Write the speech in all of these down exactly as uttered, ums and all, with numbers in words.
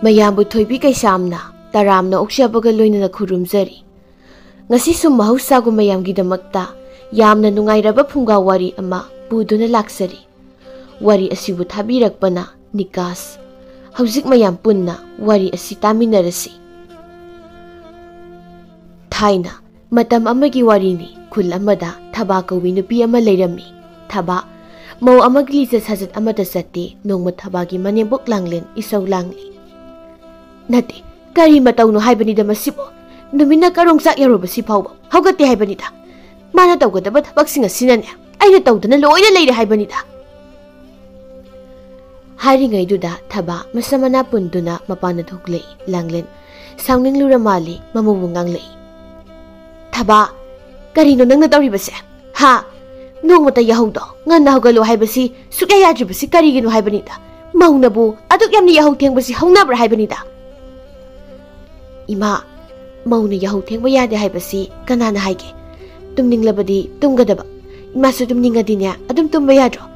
ꯃꯌꯥꯝꯕꯨ ꯊꯣꯏꯕꯤ ꯀꯩꯁꯥꯝꯅ ꯇꯔꯥꯝꯅ ꯑꯣꯛꯆꯕꯒ ꯂꯣꯏꯅꯅ ꯈꯨꯔꯨꯝꯖꯔꯤ꯫ ꯉꯁꯤꯁꯨ ꯃꯍꯧꯁꯥꯒꯨꯝ ꯃꯌꯥꯝꯒꯤꯗꯃꯛꯇ ꯌꯥꯝꯅ ꯅꯨꯡꯉꯥꯏꯔꯕ ꯐꯨꯡꯒꯥ ꯋꯥꯔꯤ ꯑꯃ ꯄꯨꯗꯨꯅ ꯂꯥꯛꯆꯔꯤ꯫ ꯋꯥꯔꯤ ꯑꯁꯤꯕꯨ ꯊꯥꯕꯤꯔꯛꯄꯅ ꯅꯤꯀꯥꯁ꯫ ꯍꯧꯖꯤꯛ ꯃꯌꯥꯝ ꯄꯨꯟꯅ ꯋꯥꯔꯤ ꯑꯁꯤ ꯇꯥꯃꯤꯟꯅꯔꯁꯤ꯫ ꯊꯥꯏꯅ ꯃꯇꯝ ꯑꯃꯒꯤ ꯋꯥꯔꯤꯅꯤ꯫ ꯈꯨꯜ ꯑꯃꯗ ꯊꯕꯥ ꯀꯧꯕꯤ ꯅꯨꯄꯤ ꯑꯃ ꯂꯩꯔꯝꯃꯤ꯫ ꯊꯕꯥ ꯃꯧ ꯑꯃꯒꯤ ꯂꯤꯆꯠ ꯁꯥꯖꯠ ꯑꯃꯠꯇ ꯆꯠꯇꯦ꯫ ꯅꯣꯡꯃ ꯊꯕꯥꯒꯤ ꯃꯅꯦꯝꯕꯣꯛ ꯂꯥꯡꯂꯦꯟ ꯏꯁꯧ ꯂꯥꯡꯂꯤ꯫ "ꯅꯠꯇꯦ, ꯀꯔꯤ ꯃꯇꯧꯅꯣ ꯍꯥꯏꯕꯅꯤꯗ ꯃꯁꯤꯕꯨ? ꯅꯨꯃꯤꯠꯅ ꯀꯔꯣꯡꯆꯥꯛ ꯌꯧꯔꯨꯕꯁꯤ ꯐꯥꯎꯕ ꯍꯧꯒꯠꯇꯦ ꯍꯥꯏꯕꯅꯤꯗ꯫ ꯃꯥꯅ ꯇꯧꯒꯗꯕ ꯊꯕꯛꯁꯤꯡ ꯑꯁꯤꯅꯅꯦ ꯑꯩꯅ ꯇꯧꯗꯅ ꯂꯣꯏꯅ ꯂꯩꯔꯦ ꯍꯥꯏꯕꯅꯤꯗ"꯫ ꯍꯥꯏꯔꯤꯉꯩꯗꯨꯗ ꯊꯕꯥ ꯃꯁꯝ ꯃꯅꯥ ꯄꯨꯟꯗꯨꯅ ꯃꯄꯥꯟꯗ ꯊꯣꯛꯂꯛꯏ꯫ ꯂꯥꯡꯂꯦꯟ ꯁꯥꯎꯅꯤꯡꯂꯨꯔ ꯃꯥꯜꯂꯤ꯫ ꯃꯃꯧꯕꯨ ꯉꯥꯡꯂꯛꯏ꯫ "ꯊꯕꯥ, ꯀꯔꯤꯅꯣ ꯅꯪꯅ ꯇꯧꯔꯤꯕꯁꯦ? ꯍꯥ? ꯅꯣꯡꯃꯇ ꯌꯥꯍꯧꯗꯣ ꯉꯟꯅ ꯍꯧꯒꯠꯂꯨ ꯍꯥꯏꯕꯁꯤ ꯁꯨꯛꯌꯥ ꯌꯥꯗ꯭ꯔꯤꯕꯁꯤ ꯀꯔꯤꯒꯤꯅꯣ ꯍꯥꯏꯕꯅꯤꯗ? ꯃꯧꯅꯕꯨ ꯑꯗꯨꯛ ꯌꯥꯝꯅ ꯌꯥꯍꯧ ꯊꯦꯡꯕꯁꯤ ꯍꯧꯅꯕ꯭ꯔꯥ ꯍꯥꯏꯕꯅꯤꯗ?" "ꯏꯃꯥ, ꯃꯧꯅ ꯌꯥꯍꯧ ꯊꯦꯡꯕ ꯌꯥꯗꯦ ꯍꯥꯏꯕꯁꯤ ꯀꯅꯥꯅ ꯍꯥꯏꯒꯦ? ꯇꯨꯝꯅꯤꯡꯂꯕꯗꯤ ꯇꯨꯝꯒꯗꯕ꯫ ꯏꯃꯥꯁꯨ ꯇꯨꯝꯅꯤꯡꯉꯗꯤꯅꯦ ꯑꯗꯨꯝ ꯇꯨꯝꯕ ꯌꯥꯗ꯭ꯔꯣ?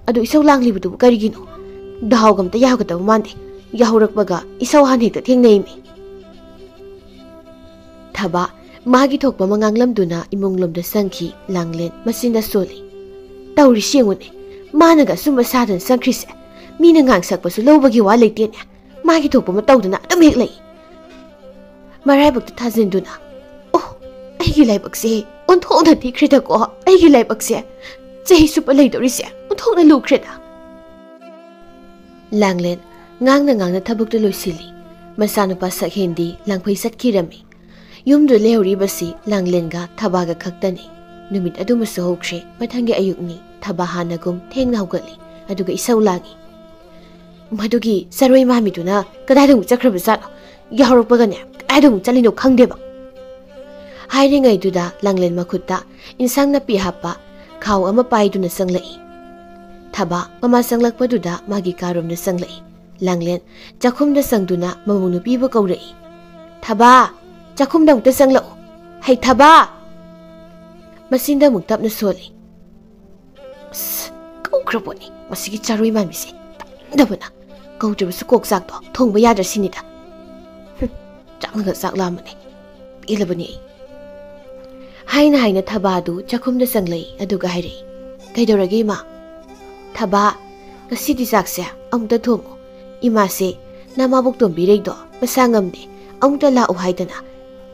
ꯑꯗꯨ ꯏꯁꯧ ꯂꯥꯡꯂꯤꯕꯗꯨꯕꯨ ꯀꯔꯤꯒꯤꯅꯣ? ꯗꯥꯎꯒ ꯑꯝꯇ ꯌꯥꯒꯗꯕ ꯃꯥꯟꯗꯦ꯫ ꯌꯥꯍꯧꯔꯛꯄꯒ ꯏꯁꯧ ꯍꯥꯟꯅ ꯍꯦꯛꯇ ꯊꯦꯡꯅꯩꯃꯤ"꯫ ꯊꯕꯥ ꯃꯥꯒꯤ ꯊꯣꯛꯄ ꯑꯃ ꯉꯥꯡꯂꯝꯗꯨꯅ ꯏꯃꯨꯡꯂꯣꯝꯗ ꯆꯪꯈꯤ꯫ ꯂꯥꯡꯂꯦꯟ ꯃꯆꯤꯟꯗ ꯁꯣꯜꯂꯤ꯫ "ꯇꯧꯔꯤꯁꯤ ꯌꯦꯡꯉꯨꯅꯦ, ꯃꯥꯅꯒ ꯑꯆꯨꯝꯕ ꯁꯥꯗꯅ ꯆꯪꯈ꯭ꯔꯤꯁꯦ꯫ ꯃꯤꯅ ꯉꯥꯡꯁꯛꯄꯁꯨ ꯂꯧꯕꯒꯤ ꯋꯥ ꯂꯩꯇꯦꯅꯦ꯫ ꯃꯥꯒꯤ ꯊꯣꯛꯄ ꯑꯃ ꯇꯧꯗꯅ ꯑꯗꯨꯝ ꯍꯦꯛ ꯂꯩ"꯫ ꯃꯔꯥꯏꯕꯛꯇ ꯊꯥꯖꯤꯟꯗꯨꯅ, "ꯑꯣ, ꯑꯩꯒꯤ ꯂꯥꯏꯕꯛꯁꯦ ꯑꯣꯟꯊꯣꯛꯅ ꯊꯤꯈ꯭ꯔꯦꯗꯀꯣ, ꯑꯩꯒꯤ ꯂꯥꯏꯕꯛꯁꯦ꯫ ꯆꯍꯤ ꯆꯨꯞꯄ ꯂꯩꯗꯧꯔꯤꯁꯦ ꯑꯣꯟꯊꯣꯛꯅ ꯂꯨꯈ꯭ꯔꯦꯗ"꯫ ꯂꯥꯡꯂꯦꯟ ꯉꯥꯡꯅ ꯉꯥꯡꯅ ꯊꯕꯛꯇꯨ ꯂꯣꯏꯁꯤꯜꯂꯤ꯫ ꯃꯆꯥꯅꯨꯄꯥ ꯁꯛꯍꯦꯟꯗꯤ ꯂꯥꯡꯐꯩ ꯆꯠꯈꯤꯔꯝꯃꯤ꯫ ꯌꯨꯝꯗꯨ ꯂꯩꯍꯧꯔꯤꯕꯁꯤ ꯂꯥꯡꯂꯦꯟꯒ ꯊꯕꯥꯒ ꯈꯛꯇꯅꯤ꯫ ꯅꯨꯃꯤꯠ ꯑꯗꯨꯃꯁꯨ ꯍꯧꯈ꯭ꯔꯦ꯫ ꯃꯊꯪꯒꯤ ꯑꯌꯨꯛꯅꯤ꯫ ꯊꯕꯥ ꯍꯥꯟꯅꯒꯨꯝ ꯊꯦꯡꯅ ꯍꯧꯒꯠꯂꯤ꯫ ꯑꯗꯨꯒ ꯏꯁꯧ ꯂꯥꯡꯏ꯫ "ꯃꯗꯨꯒꯤ ꯆꯔꯣꯏ ꯃꯥꯃꯤꯗꯨꯅ ꯀꯗꯥꯏꯗ ꯑꯃꯨꯛ ꯆꯠꯈ꯭ꯔꯕꯖꯥꯠꯅꯣ? ꯌꯥꯍꯧꯔꯛꯄꯒꯅꯦ ꯀꯗꯥꯏꯗ ꯑꯃꯨꯛ ꯆꯠꯂꯤꯅꯣ ꯈꯪꯗꯦꯕ"꯫ ꯍꯥꯏꯔꯤꯉꯩꯗꯨꯗ ꯂꯥꯡꯂꯦꯟ ꯃꯈꯨꯠꯇ ꯏꯟꯁꯥꯡ ꯅꯥꯄꯤ ꯍꯥꯞꯄ ꯈꯥꯎ ꯑꯃ ꯄꯥꯏꯗꯨꯅ ꯆꯪꯂꯛꯏ꯫ ꯊꯕꯥ ꯃꯃꯥ ꯆꯪꯂꯛꯄꯗꯨꯗ ꯃꯥꯒꯤ ꯀꯥꯔꯣꯝꯗ ꯆꯪꯂꯛꯏ꯫ ꯂꯥꯡꯂꯦꯟ ꯆꯥꯛꯈꯨꯝꯗ ꯆꯪꯗꯨꯅ ꯃꯃꯧ ꯅꯨꯄꯤꯕꯨ ꯀꯧꯔꯛꯏ꯫ "ꯊꯕꯥ, ꯆꯥꯛꯈꯨꯝꯗ ꯑꯃꯨꯛꯇ ꯆꯪꯂꯛꯎ꯫ ꯍꯩ ꯊꯕꯥ!" ꯃꯆꯤꯟꯗ ꯑꯃꯨꯛ ꯇꯞꯅ ꯁꯣꯜꯂꯤ꯫ "ꯑꯁ, ꯀꯨꯏꯈ꯭ꯔ ꯄꯣꯠꯅꯤ ꯃꯁꯤꯒꯤ ꯆꯥꯔꯣꯏ ꯃꯥꯟꯕꯤꯁꯦ꯫ ꯇꯥꯅꯤꯡꯗꯕꯅ꯫ ꯀꯧꯗ꯭ꯔꯕꯁꯨ ꯀꯣꯛ ꯆꯥꯛꯇꯣ ꯊꯣꯡꯕ ꯌꯥꯗ꯭ꯔꯁꯤꯅꯤꯗ꯫ ꯍꯨꯝ, ꯆꯥꯛꯅꯒ ꯆꯥꯛ ꯂꯥꯝꯕꯅꯦ꯫ ꯄꯦꯜꯂꯕꯅꯤ ꯑꯩ꯫ ꯍꯥꯏꯅ ꯍꯥꯏꯅ ꯊꯕꯥꯗꯨ ꯆꯥꯛꯈꯨꯝꯗ ꯆꯪꯂꯛꯏ, ꯑꯗꯨꯒ ꯍꯥꯏꯔꯛꯏ, "ꯀꯩꯗꯧꯔꯒꯦ ꯏꯃꯥ?" "ꯊꯕꯥ, ꯉꯁꯤꯗꯤ ꯆꯥꯛꯁꯦ ꯑꯃꯨꯛꯇ ꯊꯣꯡꯉꯨ꯫ ꯏꯃꯥꯁꯦ ꯅꯃꯥꯕꯣꯛ ꯇꯣꯝꯕꯤꯔꯩꯗꯣ ꯃꯁꯥ ꯉꯝꯗꯦ, ꯑꯃꯨꯛꯇ ꯂꯥꯛꯎ ꯍꯥꯏꯗꯅ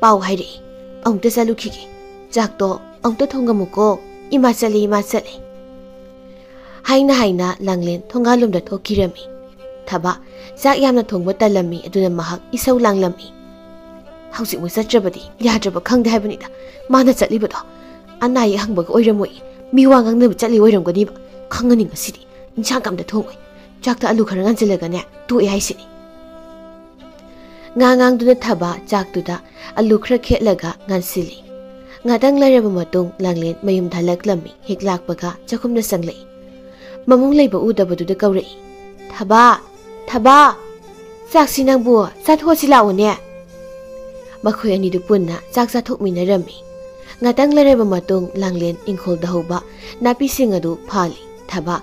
ꯄꯥꯎ ꯍꯥꯏꯔꯛꯏ꯫ ꯑꯃꯨꯛꯇ ꯆꯠꯂꯨꯈꯤꯒꯦ꯫ ꯆꯥꯛꯇꯣ ꯑꯃꯨꯛꯇ ꯊꯣꯡꯉꯝꯃꯨꯀꯣ꯫ ꯏꯃꯥ ꯆꯠꯂꯦ, ꯏꯃꯥ ꯆꯠꯂꯦ꯫" ꯍꯥꯏꯅ ꯍꯥꯏꯅ ꯂꯥꯡꯂꯦꯟ ꯊꯣꯡꯒꯥꯜꯂꯣꯝꯗ ꯊꯣꯛꯈꯤꯔꯝꯃꯤ꯫ ꯊꯕꯥ ꯆꯥꯛ ꯌꯥꯝꯅ ꯊꯣꯡꯕ ꯇꯜꯂꯝꯃꯤ, ꯑꯗꯨꯅ ꯃꯍꯥꯛ ꯏꯁꯧ ꯂꯥꯡꯂꯝꯃꯤ꯫ "ꯍꯧꯖꯤꯛꯃꯛ ꯆꯠꯇ꯭ꯔꯕꯗꯤ ꯌꯥꯗ꯭ꯔꯕ ꯈꯪꯗꯦ ꯍꯥꯏꯕꯅꯤꯗ ꯃꯥꯅ ꯆꯠꯂꯤꯕꯗꯣ꯫ ꯑꯅꯥ ꯑꯌꯦꯛ ꯍꯪꯕꯒ ꯑꯣꯏꯔꯝꯃꯣꯏ, ꯃꯤ ꯋꯥ ꯉꯥꯡꯅꯕ ꯆꯠꯂꯤ ꯑꯣꯏꯔꯝꯒꯅꯤꯕ꯫ ꯈꯪꯉꯅꯤ ꯉꯁꯤꯗꯤ꯫ ꯏꯟꯁꯥꯡ ꯀꯝꯇ ꯊꯣꯡꯉꯣꯏ꯫ ꯆꯥꯛꯇ ꯑꯂꯨ ꯈꯔ ꯉꯥꯟꯁꯤꯜꯂꯒꯅꯦ ꯇꯣꯛꯑꯦ ꯍꯥꯏꯁꯤꯅꯤ꯫" ꯉꯥ ꯉꯥꯡꯗꯨꯅ ꯊꯕꯥ ꯆꯥꯛꯇꯨꯗ ꯑꯂꯨ ꯈꯔ ꯈꯦꯠꯂꯒ ꯉꯥꯟꯁꯤꯜꯂꯤ꯫ ꯉꯥꯇꯪ ꯂꯩꯔꯕ ꯃꯇꯨꯡ ꯂꯥꯡꯂꯦꯟ ꯃꯌꯨꯝꯗ ꯍꯜꯂꯛꯂꯝꯃꯤ꯫ ꯍꯦꯛ ꯂꯥꯛꯄꯒ ꯆꯥꯛꯈꯨꯝꯗ ꯆꯪꯂꯛꯏ꯫ ꯃꯃꯨꯡ ꯂꯩꯕ ꯎꯗꯕꯗꯨꯗ ꯀꯧꯔꯛꯏ, "ꯊꯕꯥ! ꯊꯕꯥ! ꯆꯥꯛꯁꯤ ꯅꯪꯕꯨ ꯆꯥꯊꯣꯛꯑꯁꯤ ꯂꯥꯛꯑꯣꯅꯦ꯫" ꯃꯈꯣꯏ ꯑꯅꯤꯗꯨ ꯄꯨꯟꯅ ꯆꯥꯛ ꯆꯥꯊꯣꯛꯃꯤꯟꯅꯔꯝꯃꯤ꯫ ꯉꯥꯇꯪ ꯂꯩꯔꯕ ꯃꯇꯨꯡ ꯂꯥꯡꯂꯦꯟ ꯏꯪꯈꯣꯜꯗ ꯍꯧꯕ ꯅꯥꯄꯤꯁꯤꯡ ꯑꯗꯨ ꯐꯥꯜꯂꯤ꯫ ꯊꯕꯥ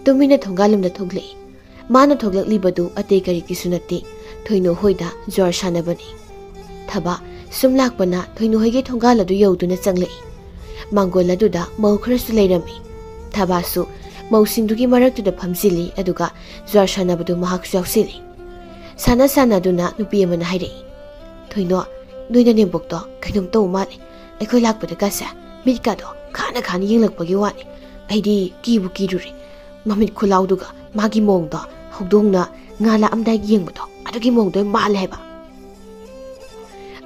ꯇꯨꯃꯤꯟꯅ ꯊꯣꯡꯒꯥꯜꯂꯣꯝꯗ ꯊꯣꯛꯂꯛꯏ꯫ ꯃꯥꯅ ꯊꯣꯛꯂꯛꯂꯤꯕꯗꯨ ꯑꯇꯩ ꯀꯔꯤꯒꯤꯁꯨ ꯅꯠꯇꯦ, ꯊꯣꯏꯅꯨ ꯍꯣꯏꯗ ꯖ꯭ꯋꯥꯔ ꯁꯥꯟꯅꯕꯅꯤ꯫ ꯊꯕꯥ ꯁꯨꯝ ꯂꯥꯛꯄꯅ ꯊꯣꯏꯅꯨ ꯍꯣꯏꯒꯤ ꯊꯣꯡꯒꯥꯜ ꯑꯗꯨ ꯌꯧꯗꯨꯅ ꯆꯪꯂꯛꯏ꯫ ꯃꯥꯡꯒꯣꯜ ꯑꯗꯨꯗ ꯃꯧ ꯈꯔꯁꯨ ꯂꯩꯔꯝꯃꯤ꯫ ꯊꯕꯥꯁꯨ ꯃꯧꯁꯤꯡꯗꯨꯒꯤ ꯃꯔꯛꯇꯨꯗ ꯐꯝꯖꯤꯜꯂꯤ, ꯑꯗꯨꯒ ꯖ꯭ꯋꯥꯔ ꯁꯥꯟꯅꯕꯗꯨ ꯃꯍꯥꯛꯁꯨ ꯌꯥꯎꯁꯤꯜꯂꯤ꯫ ꯁꯥꯟꯅ ꯁꯥꯟꯅꯗꯨꯅ ꯅꯨꯄꯤ ꯑꯃꯅ ꯍꯥꯏꯔꯛꯏ, "ꯊꯣꯏꯅꯣ, ꯅꯣꯏ ꯅꯅꯦꯝꯕꯣꯛꯇꯣ ꯀꯩꯅꯣꯝ ꯇꯧ ꯃꯥꯜꯂꯦ꯫ ꯑꯩꯈꯣꯏ ꯂꯥꯛꯄꯗ ꯀꯥꯁꯦ ꯃꯤꯠꯀꯥꯗꯣ ꯈꯥꯅ ꯈꯥꯅ ꯌꯦꯡꯂꯛꯄꯒꯤ ꯋꯥꯅꯤ꯫ ꯑꯩꯗꯤ ꯀꯤꯕꯨ ꯀꯤꯔꯨꯔꯦ꯫ ꯃꯃꯤꯠ ꯈꯨꯂꯥꯎꯗꯨꯒ ꯃꯥꯒꯤ ꯃꯑꯣꯡꯗꯣ ꯍꯧꯗꯣꯡꯅ ꯉꯥ ꯂꯥꯛꯑꯝꯗꯥꯏꯒꯤ ꯌꯦꯡꯕꯗꯣ ꯑꯗꯨꯒꯤ ꯃꯑꯣꯡꯗꯣ ꯌꯥꯝ ꯃꯥꯜꯂꯦ ꯍꯥꯏꯕ꯫"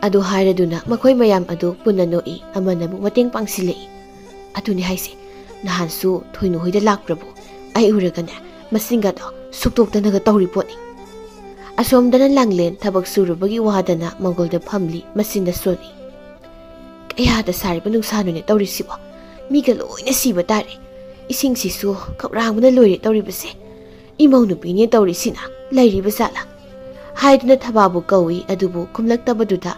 ꯑꯗꯨ ꯍꯥꯏꯔꯗꯨꯅ ꯃꯈꯣꯏ ꯃꯌꯥꯝ ꯑꯗꯨ ꯄꯨꯟꯅ ꯅꯣꯛꯏ, ꯑꯃꯅ ꯑꯃꯨꯛ ꯃꯇꯦꯡ ꯄꯥꯡꯁꯤꯜꯂꯛꯏ꯫ "ꯑꯗꯨꯅꯤ ꯍꯥꯏꯁꯦ, ꯅꯍꯥꯟꯁꯨ ꯊꯣꯏꯅꯨ ꯍꯣꯏꯗ ꯂꯥꯛꯄ꯭ꯔꯕꯨ ꯑꯩ ꯎꯔꯒꯅꯦ ꯃꯆꯤꯟꯒꯗꯣ ꯁꯨꯛꯇꯣꯛꯇꯅꯒ ꯇꯧꯔꯤ ꯄꯣꯠꯅꯤ꯫" ꯑꯁꯣꯝꯗꯅ ꯂꯥꯡꯂꯦꯟ ꯊꯕꯛ ꯁꯨꯔꯨꯕꯒꯤ ꯋꯥꯗꯅ ꯃꯥꯡꯒꯣꯜꯗ ꯐꯝꯂꯤ, ꯃꯆꯤꯟꯗ ꯁꯣꯜꯂꯤ꯫ "ꯀꯌꯥꯗ ꯁꯥꯔꯤꯕ ꯅꯨꯡꯁꯥꯅꯣꯅꯦ ꯇꯧꯔꯤꯁꯤꯕꯣ? ꯃꯤꯒ ꯂꯣꯏꯅ ꯁꯤꯕ ꯇꯥꯔꯦ꯫ ꯏꯁꯤꯡꯁꯤꯁꯨ ꯈꯧꯔꯥꯡꯕꯅ ꯂꯣꯏꯔꯦ ꯇꯧꯔꯤꯕꯁꯦ꯫ ꯏꯃꯧ ꯅꯨꯄꯤꯅꯦ ꯇꯧꯔꯤꯁꯤꯅ ꯂꯩꯔꯤꯕ ꯖꯥꯠꯂꯥ?" ꯍꯥꯏꯗꯨꯅ ꯊꯕꯥꯕꯨ ꯀꯧꯏ, ꯑꯗꯨꯕꯨ ꯈꯨꯝꯂꯛꯇꯕꯗꯨꯗ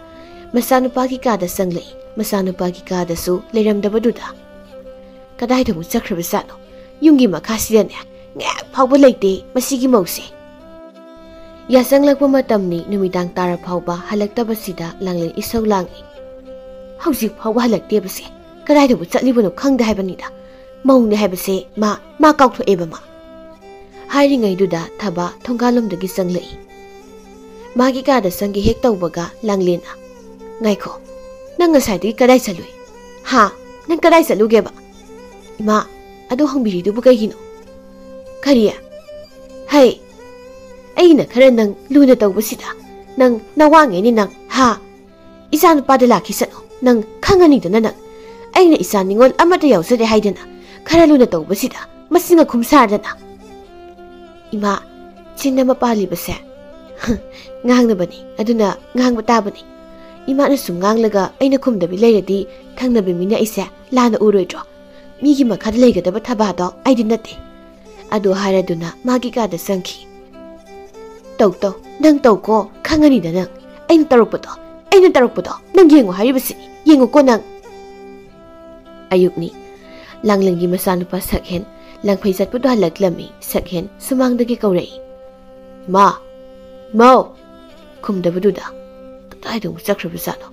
ꯃꯆꯥꯅꯨꯄꯥꯒꯤ ꯀꯥꯗ ꯆꯪꯂꯛꯏ꯫ ꯃꯆꯥꯅꯨꯄꯥꯒꯤ ꯀꯥꯗꯁꯨ ꯂꯩꯔꯝꯗꯕꯗꯨꯗ, "ꯀꯗꯥꯏꯗ ꯑꯃꯨꯛ ꯆꯠꯈ꯭ꯔꯕ ꯖꯥꯠꯅꯣ? ꯌꯨꯝꯒꯤ ꯃꯈꯥꯁꯤꯗꯅꯦ ꯉꯥꯏꯍꯥꯛ ꯐꯥꯎꯕ ꯂꯩꯇꯦ ꯃꯁꯤꯒꯤ ꯃꯧꯁꯦ꯫ ꯌꯥꯆꯪꯂꯛꯄ ꯃꯇꯝꯅꯤ, ꯅꯨꯃꯤꯗꯥꯡ ꯇꯥꯔ ꯐꯥꯎꯕ ꯍꯜꯂꯛꯇꯕꯁꯤꯗ ꯂꯥꯡꯂꯦꯟ ꯏꯁꯧ ꯂꯥꯡꯏ꯫ "ꯍꯧꯖꯤꯛ ꯐꯥꯎꯕ ꯍꯜꯂꯛꯇꯦꯕꯁꯦ, ꯀꯗꯥꯏꯗꯕꯨ ꯆꯠꯂꯤꯕꯅꯣ ꯈꯪꯗꯦ ꯍꯥꯏꯕꯅꯤꯗ꯫ ꯃꯧꯅꯦ ꯍꯥꯏꯕꯁꯦ ꯃꯥ, ꯃꯥ ꯀꯥꯎꯊꯣꯛꯑꯦꯕ ꯃꯥ"꯫ ꯍꯥꯏꯔꯤꯉꯩꯗꯨꯗ ꯊꯕꯥ ꯊꯣꯡꯒꯥꯜꯂꯣꯝꯗꯒꯤ ꯆꯪꯂꯛꯏ꯫ ꯃꯥꯒꯤ ꯀꯥꯗ ꯆꯪꯒꯦ ꯍꯦꯛ ꯇꯧꯕꯒ ꯂꯥꯡꯂꯦꯟꯅ, "ꯉꯥꯏꯈꯣ, ꯅꯪ ꯉꯁꯥꯏꯗꯒꯤ ꯀꯗꯥꯏ ꯆꯠꯂꯨꯏ? ꯍꯥ? ꯅꯪ ꯀꯗꯥꯏ ꯆꯠꯂꯨꯒꯦꯕ?" "ꯏꯃꯥ, ꯑꯗꯨ ꯍꯪꯕꯤꯔꯤꯗꯨꯕꯨ ꯀꯩꯒꯤꯅꯣ?" "ꯀꯔꯤ? ꯍꯩ, ꯑꯩꯅ ꯈꯔ ꯅꯪ ꯂꯨꯅ ꯇꯧꯕꯁꯤꯗ ꯅꯪ ꯅꯋꯥꯉꯩꯅꯤ ꯅꯪ, ꯍꯥ? ꯏꯆꯥ ꯅꯨꯄꯥꯗ ꯂꯥꯛꯈꯤ ꯆꯠꯂꯣ, ꯅꯪ ꯈꯪꯉꯅꯤꯗꯅ ꯅꯪ꯫ ꯑꯩꯅ ꯏꯆꯥ ꯅꯤꯉꯣꯜ ꯑꯃꯠꯇ ꯌꯥꯎꯖꯗꯦ ꯍꯥꯏꯗꯅ ꯈꯔ ꯂꯨꯅ ꯇꯧꯕꯁꯤꯗ ꯃꯁꯤꯡ ꯑꯈꯨꯝ ꯁꯥꯗꯅ"꯫ "ꯏꯃꯥ, ꯆꯤꯟ ꯑꯃ ꯄꯥꯜꯂꯤꯕꯁꯦ ꯉꯥꯡꯅꯕꯅꯤ, ꯑꯗꯨꯅ ꯉꯥꯡꯕ ꯇꯥꯕꯅꯤ꯫ ꯏꯃꯥꯅ ꯁꯨꯝ ꯉꯥꯡꯂꯒ ꯑꯩꯅ ꯈꯨꯝꯗꯕꯤ ꯂꯩꯔꯗꯤ ꯊꯪꯅꯕ ꯃꯤꯅ ꯑꯩꯁꯦ ꯂꯥꯟꯅ ꯎꯔꯣꯏꯗ꯭ꯔꯣ? ꯃꯤꯒꯤ ꯃꯈꯥꯗ ꯂꯩꯒꯗꯕ ꯊꯕꯥꯗꯣ ꯑꯩꯗꯤ ꯅꯠꯇꯦ"꯫ ꯑꯗꯨ ꯍꯥꯏꯔꯗꯨꯅ ꯃꯥꯒꯤ ꯀꯥꯗ ꯆꯪꯈꯤ꯫ "ꯇꯧ ꯇꯧ, ꯅꯪ ꯇꯧꯀꯣ, ꯈꯪꯉꯅꯤꯗ ꯅꯪ꯫ ꯑꯩꯅ ꯇꯧꯔꯛꯄꯗꯣ, ꯑꯩꯅ ꯇꯧꯔꯛꯄꯗꯣ ꯅꯪ ꯌꯦꯡꯉꯣ ꯍꯥꯏꯔꯤꯕꯁꯤꯅꯤ, ꯌꯦꯡꯉꯨꯀꯣ ꯅꯪ"꯫ ꯑꯌꯨꯛꯅꯤ꯫ ꯂꯥꯡꯂꯦꯟꯒꯤ ꯃꯆꯥꯅꯨꯄꯥ ꯁꯛꯍꯦꯟ ꯂꯪꯐꯩ ꯆꯠꯄꯗꯣ ꯍꯜꯂꯛꯂꯝꯃꯤ꯫ ꯁꯛꯍꯦꯟ ꯁꯨꯃꯥꯡꯗꯒꯤ ꯀꯧꯔꯛꯏ꯫ "ꯏꯃꯥ! ꯏꯃꯥꯎ!" ꯈꯨꯝꯗꯕꯗꯨꯗ ꯀꯗꯥꯏꯗ ꯑꯃꯨꯛ ꯆꯠꯈ꯭ꯔꯕꯖꯥꯠꯅꯣ?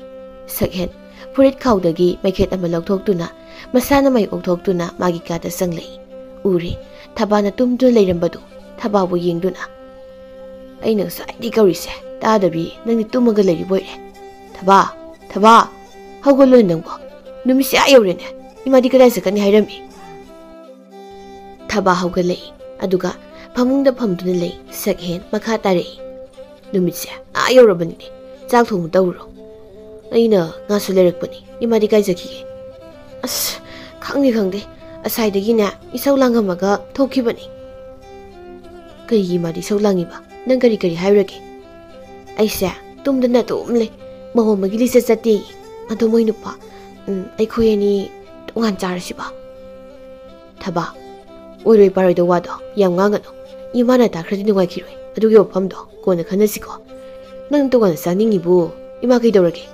ꯁꯛꯍꯦꯟ ꯐꯨꯔꯤꯠ ꯈꯥꯎꯗꯒꯤ ꯃꯩꯈꯦꯠ ꯑꯃ ꯂꯧꯊꯣꯛꯇꯨꯅ ꯃꯁꯥꯅ ꯃꯩ ꯑꯣꯛꯊꯣꯛꯇꯨꯅ ꯃꯥꯒꯤ ꯀꯥꯗ ꯆꯪꯂꯛꯏ꯫ ꯎꯔꯦ, ꯊꯕꯥꯅ ꯇꯨꯝꯗꯨꯅ ꯂꯩꯔꯝꯕꯗꯨ꯫ ꯊꯕꯥꯕꯨ ꯌꯦꯡꯗꯨꯅ, "ꯑꯩꯅ ꯉꯁꯥꯏꯗꯒꯤ ꯀꯧꯔꯤꯁꯦ ꯇꯥꯗꯕꯤ ꯅꯪꯗꯤ ꯇꯨꯝꯃꯒ ꯂꯩꯔꯤꯕ ꯑꯣꯏꯔꯦ꯫ ꯊꯕꯥ! ꯊꯕꯥ! ꯍꯧꯒꯠꯂꯣꯅꯦ ꯅꯪꯕꯣ! ꯅꯨꯃꯤꯠꯁꯦ ꯑꯥ ꯌꯧꯔꯦꯅꯦ꯫ ꯏꯃꯥꯗꯤ ꯀꯗꯥꯏ ꯆꯠꯀꯅꯤ ꯍꯥꯏꯔꯝꯃꯤ?" ꯊꯕꯥ ꯍꯧꯒꯠꯂꯛꯏ꯫ ꯑꯗꯨꯒ ꯐꯃꯨꯡꯗ ꯐꯝꯗꯨꯅ ꯂꯩ꯫ ꯁꯛꯍꯦꯟ ꯃꯈꯥ ꯇꯥꯔꯛꯏ꯫ "ꯅꯨꯃꯤꯠꯁꯦ ꯑꯥ ꯌꯧꯔꯕꯅꯤꯅꯦ꯫ ꯆꯥꯛ ꯊꯣꯡꯕ ꯇꯧꯔꯨꯔꯣ꯫ ꯑꯩꯅ ꯉꯥꯁꯨ ꯂꯩꯔꯛꯄꯅꯤ꯫ ꯏꯃꯥꯗꯤ ꯀꯥꯏ ꯆꯠꯈꯤꯒꯦ?" "ꯑꯁ, ꯈꯪꯗꯦ, ꯈꯪꯗꯦ꯫ ꯉꯁꯥꯏꯗꯒꯤꯅꯦ ꯏꯁꯧ ꯂꯥꯡꯉꯝꯃꯒ ꯊꯣꯛꯈꯤꯕꯅꯤ"꯫ "ꯀꯩꯒꯤ ꯏꯃꯥꯗꯤ ꯏꯁꯧ ꯂꯥꯡꯉꯤꯕ? ꯅꯪ ꯀꯔꯤ ꯀꯔꯤ ꯍꯥꯏꯔꯨꯔꯒꯦ?" "ꯑꯩꯁꯦ ꯇꯨꯝꯗꯅ ꯑꯗꯨꯝ ꯂꯩ꯫ ꯃꯧ ꯑꯃꯒꯤ ꯂꯤꯆꯠ ꯆꯠꯇꯦꯌꯦ꯫ ꯑꯗꯣ ꯃꯣꯏ ꯅꯨꯄꯥ, ꯎꯝ, ꯑꯩꯈꯣꯏ ꯑꯅꯤ ꯇꯣꯉꯥꯟ ꯆꯥꯔꯁꯤꯕ?" "ꯊꯕꯥ, ꯑꯣꯏꯔꯣꯏ ꯄꯥꯔꯣꯏꯗ ꯋꯥꯗꯣ ꯌꯥꯝ ꯉꯥꯡꯒꯅꯨ꯫ ꯏꯃꯥꯅ ꯇꯥꯈ꯭ꯔꯗꯤ ꯅꯨꯡꯉꯥꯏꯈꯤꯔꯣꯏ꯫ ꯑꯗꯨꯒꯤ ꯋꯥꯐꯝꯗꯣ ꯀꯣꯟꯅ ꯈꯟꯅꯁꯤꯀꯣ꯫ ꯅꯪ ꯇꯣꯉꯥꯟꯅ ꯆꯥꯅꯤꯡꯉꯤꯕꯨ ꯏꯃꯥ ꯀꯩꯗꯧꯔꯒꯦ?"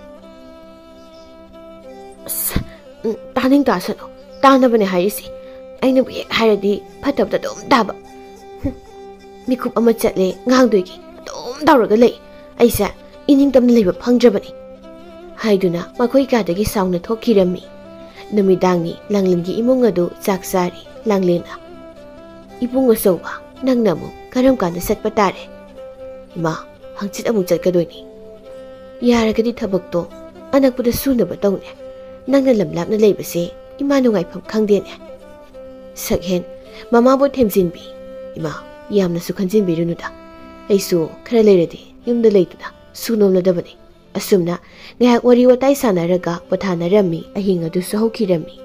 "ꯑꯁ, ꯎꯝ, ꯇꯥꯅꯤꯡ ꯇꯥꯁꯅꯨ꯫ ꯇꯥꯅꯕꯅꯦ ꯍꯥꯏꯔꯤꯁꯦ꯫ ꯑꯩꯅꯕꯨ ꯍꯦꯛ ꯍꯥꯏꯔꯗꯤ ꯐꯠꯇꯕꯗ ꯑꯗꯨꯝ ꯇꯥꯕ꯫ ꯍꯨꯝ, ꯃꯤꯀꯨꯞ ꯑꯃ ꯆꯠꯂꯦ ꯉꯥꯡꯗꯣꯏꯒꯤ ꯑꯗꯨꯝ ꯇꯧꯔꯒ ꯂꯩ꯫ ꯑꯩꯁꯦ ꯏꯅꯤꯡꯇꯝꯅ ꯂꯩꯕ ꯐꯪꯗ꯭ꯔꯕꯅꯤ ꯍꯥꯏꯗꯨꯅ ꯃꯈꯣꯏ ꯀꯥꯗꯒꯤ ꯁꯥꯎꯅ ꯊꯣꯛꯈꯤꯔꯝꯃꯤ꯫ ꯅꯨꯃꯤꯗꯥꯡꯅꯤ꯫ ꯂꯥꯡꯂꯦꯟꯒꯤ ꯏꯃꯨꯡ ꯑꯗꯨ ꯆꯥꯛ ꯆꯥꯔꯤ꯫ ꯂꯥꯡꯂꯦꯟꯅ, "ꯏꯕꯨꯡ ꯑꯆꯧꯕ, ꯅꯪꯅ ꯑꯃꯨꯛ ꯀꯔꯝ ꯀꯥꯟꯗ ꯆꯠꯄ ꯇꯥꯔꯦ?" "ꯏꯃꯥ, ꯍꯪꯆꯤꯠ ꯑꯃꯨꯛ ꯆꯠꯀꯗꯣꯏꯅꯤ꯫ ꯌꯥꯔꯒꯗꯤ ꯊꯕꯛꯇꯣ ꯑꯅꯛꯄꯗ ꯁꯨꯅꯕ ꯇꯧꯅꯦ꯫ ꯅꯪꯅ ꯂꯝ ꯂꯥꯞꯅ ꯂꯩꯕꯁꯦ ꯏꯃꯥ ꯅꯨꯡꯉꯥꯏꯐꯝ ꯈꯪꯗꯦꯅꯦ꯫" ꯁꯛꯍꯦꯟ ꯃꯃꯥꯕꯨ ꯊꯦꯝꯖꯤꯟꯕꯤ꯫ "ꯏꯃꯥ, ꯌꯥꯝꯅꯁꯨ ꯈꯟꯖꯤꯟꯕꯤꯔꯨꯅꯨꯗ꯫ ꯑꯩꯁꯨ ꯈꯔ ꯂꯩꯔꯗꯤ ꯌꯨꯝꯗ ꯂꯩꯗꯨꯅ ꯁꯨ ꯅꯣꯝꯂꯗꯕꯅꯤ꯫" ꯑꯁꯨꯝꯅ ꯉꯥꯏꯍꯥꯛ ꯋꯥꯔꯤ ꯋꯥꯇꯥꯏ ꯁꯥꯟꯅꯔꯒ ꯄꯣꯊꯥꯅꯔꯝꯃꯤ꯫ ꯑꯍꯤꯡ ꯑꯗꯨꯁꯨ ꯍꯧꯈꯤꯔꯝꯃꯤ꯫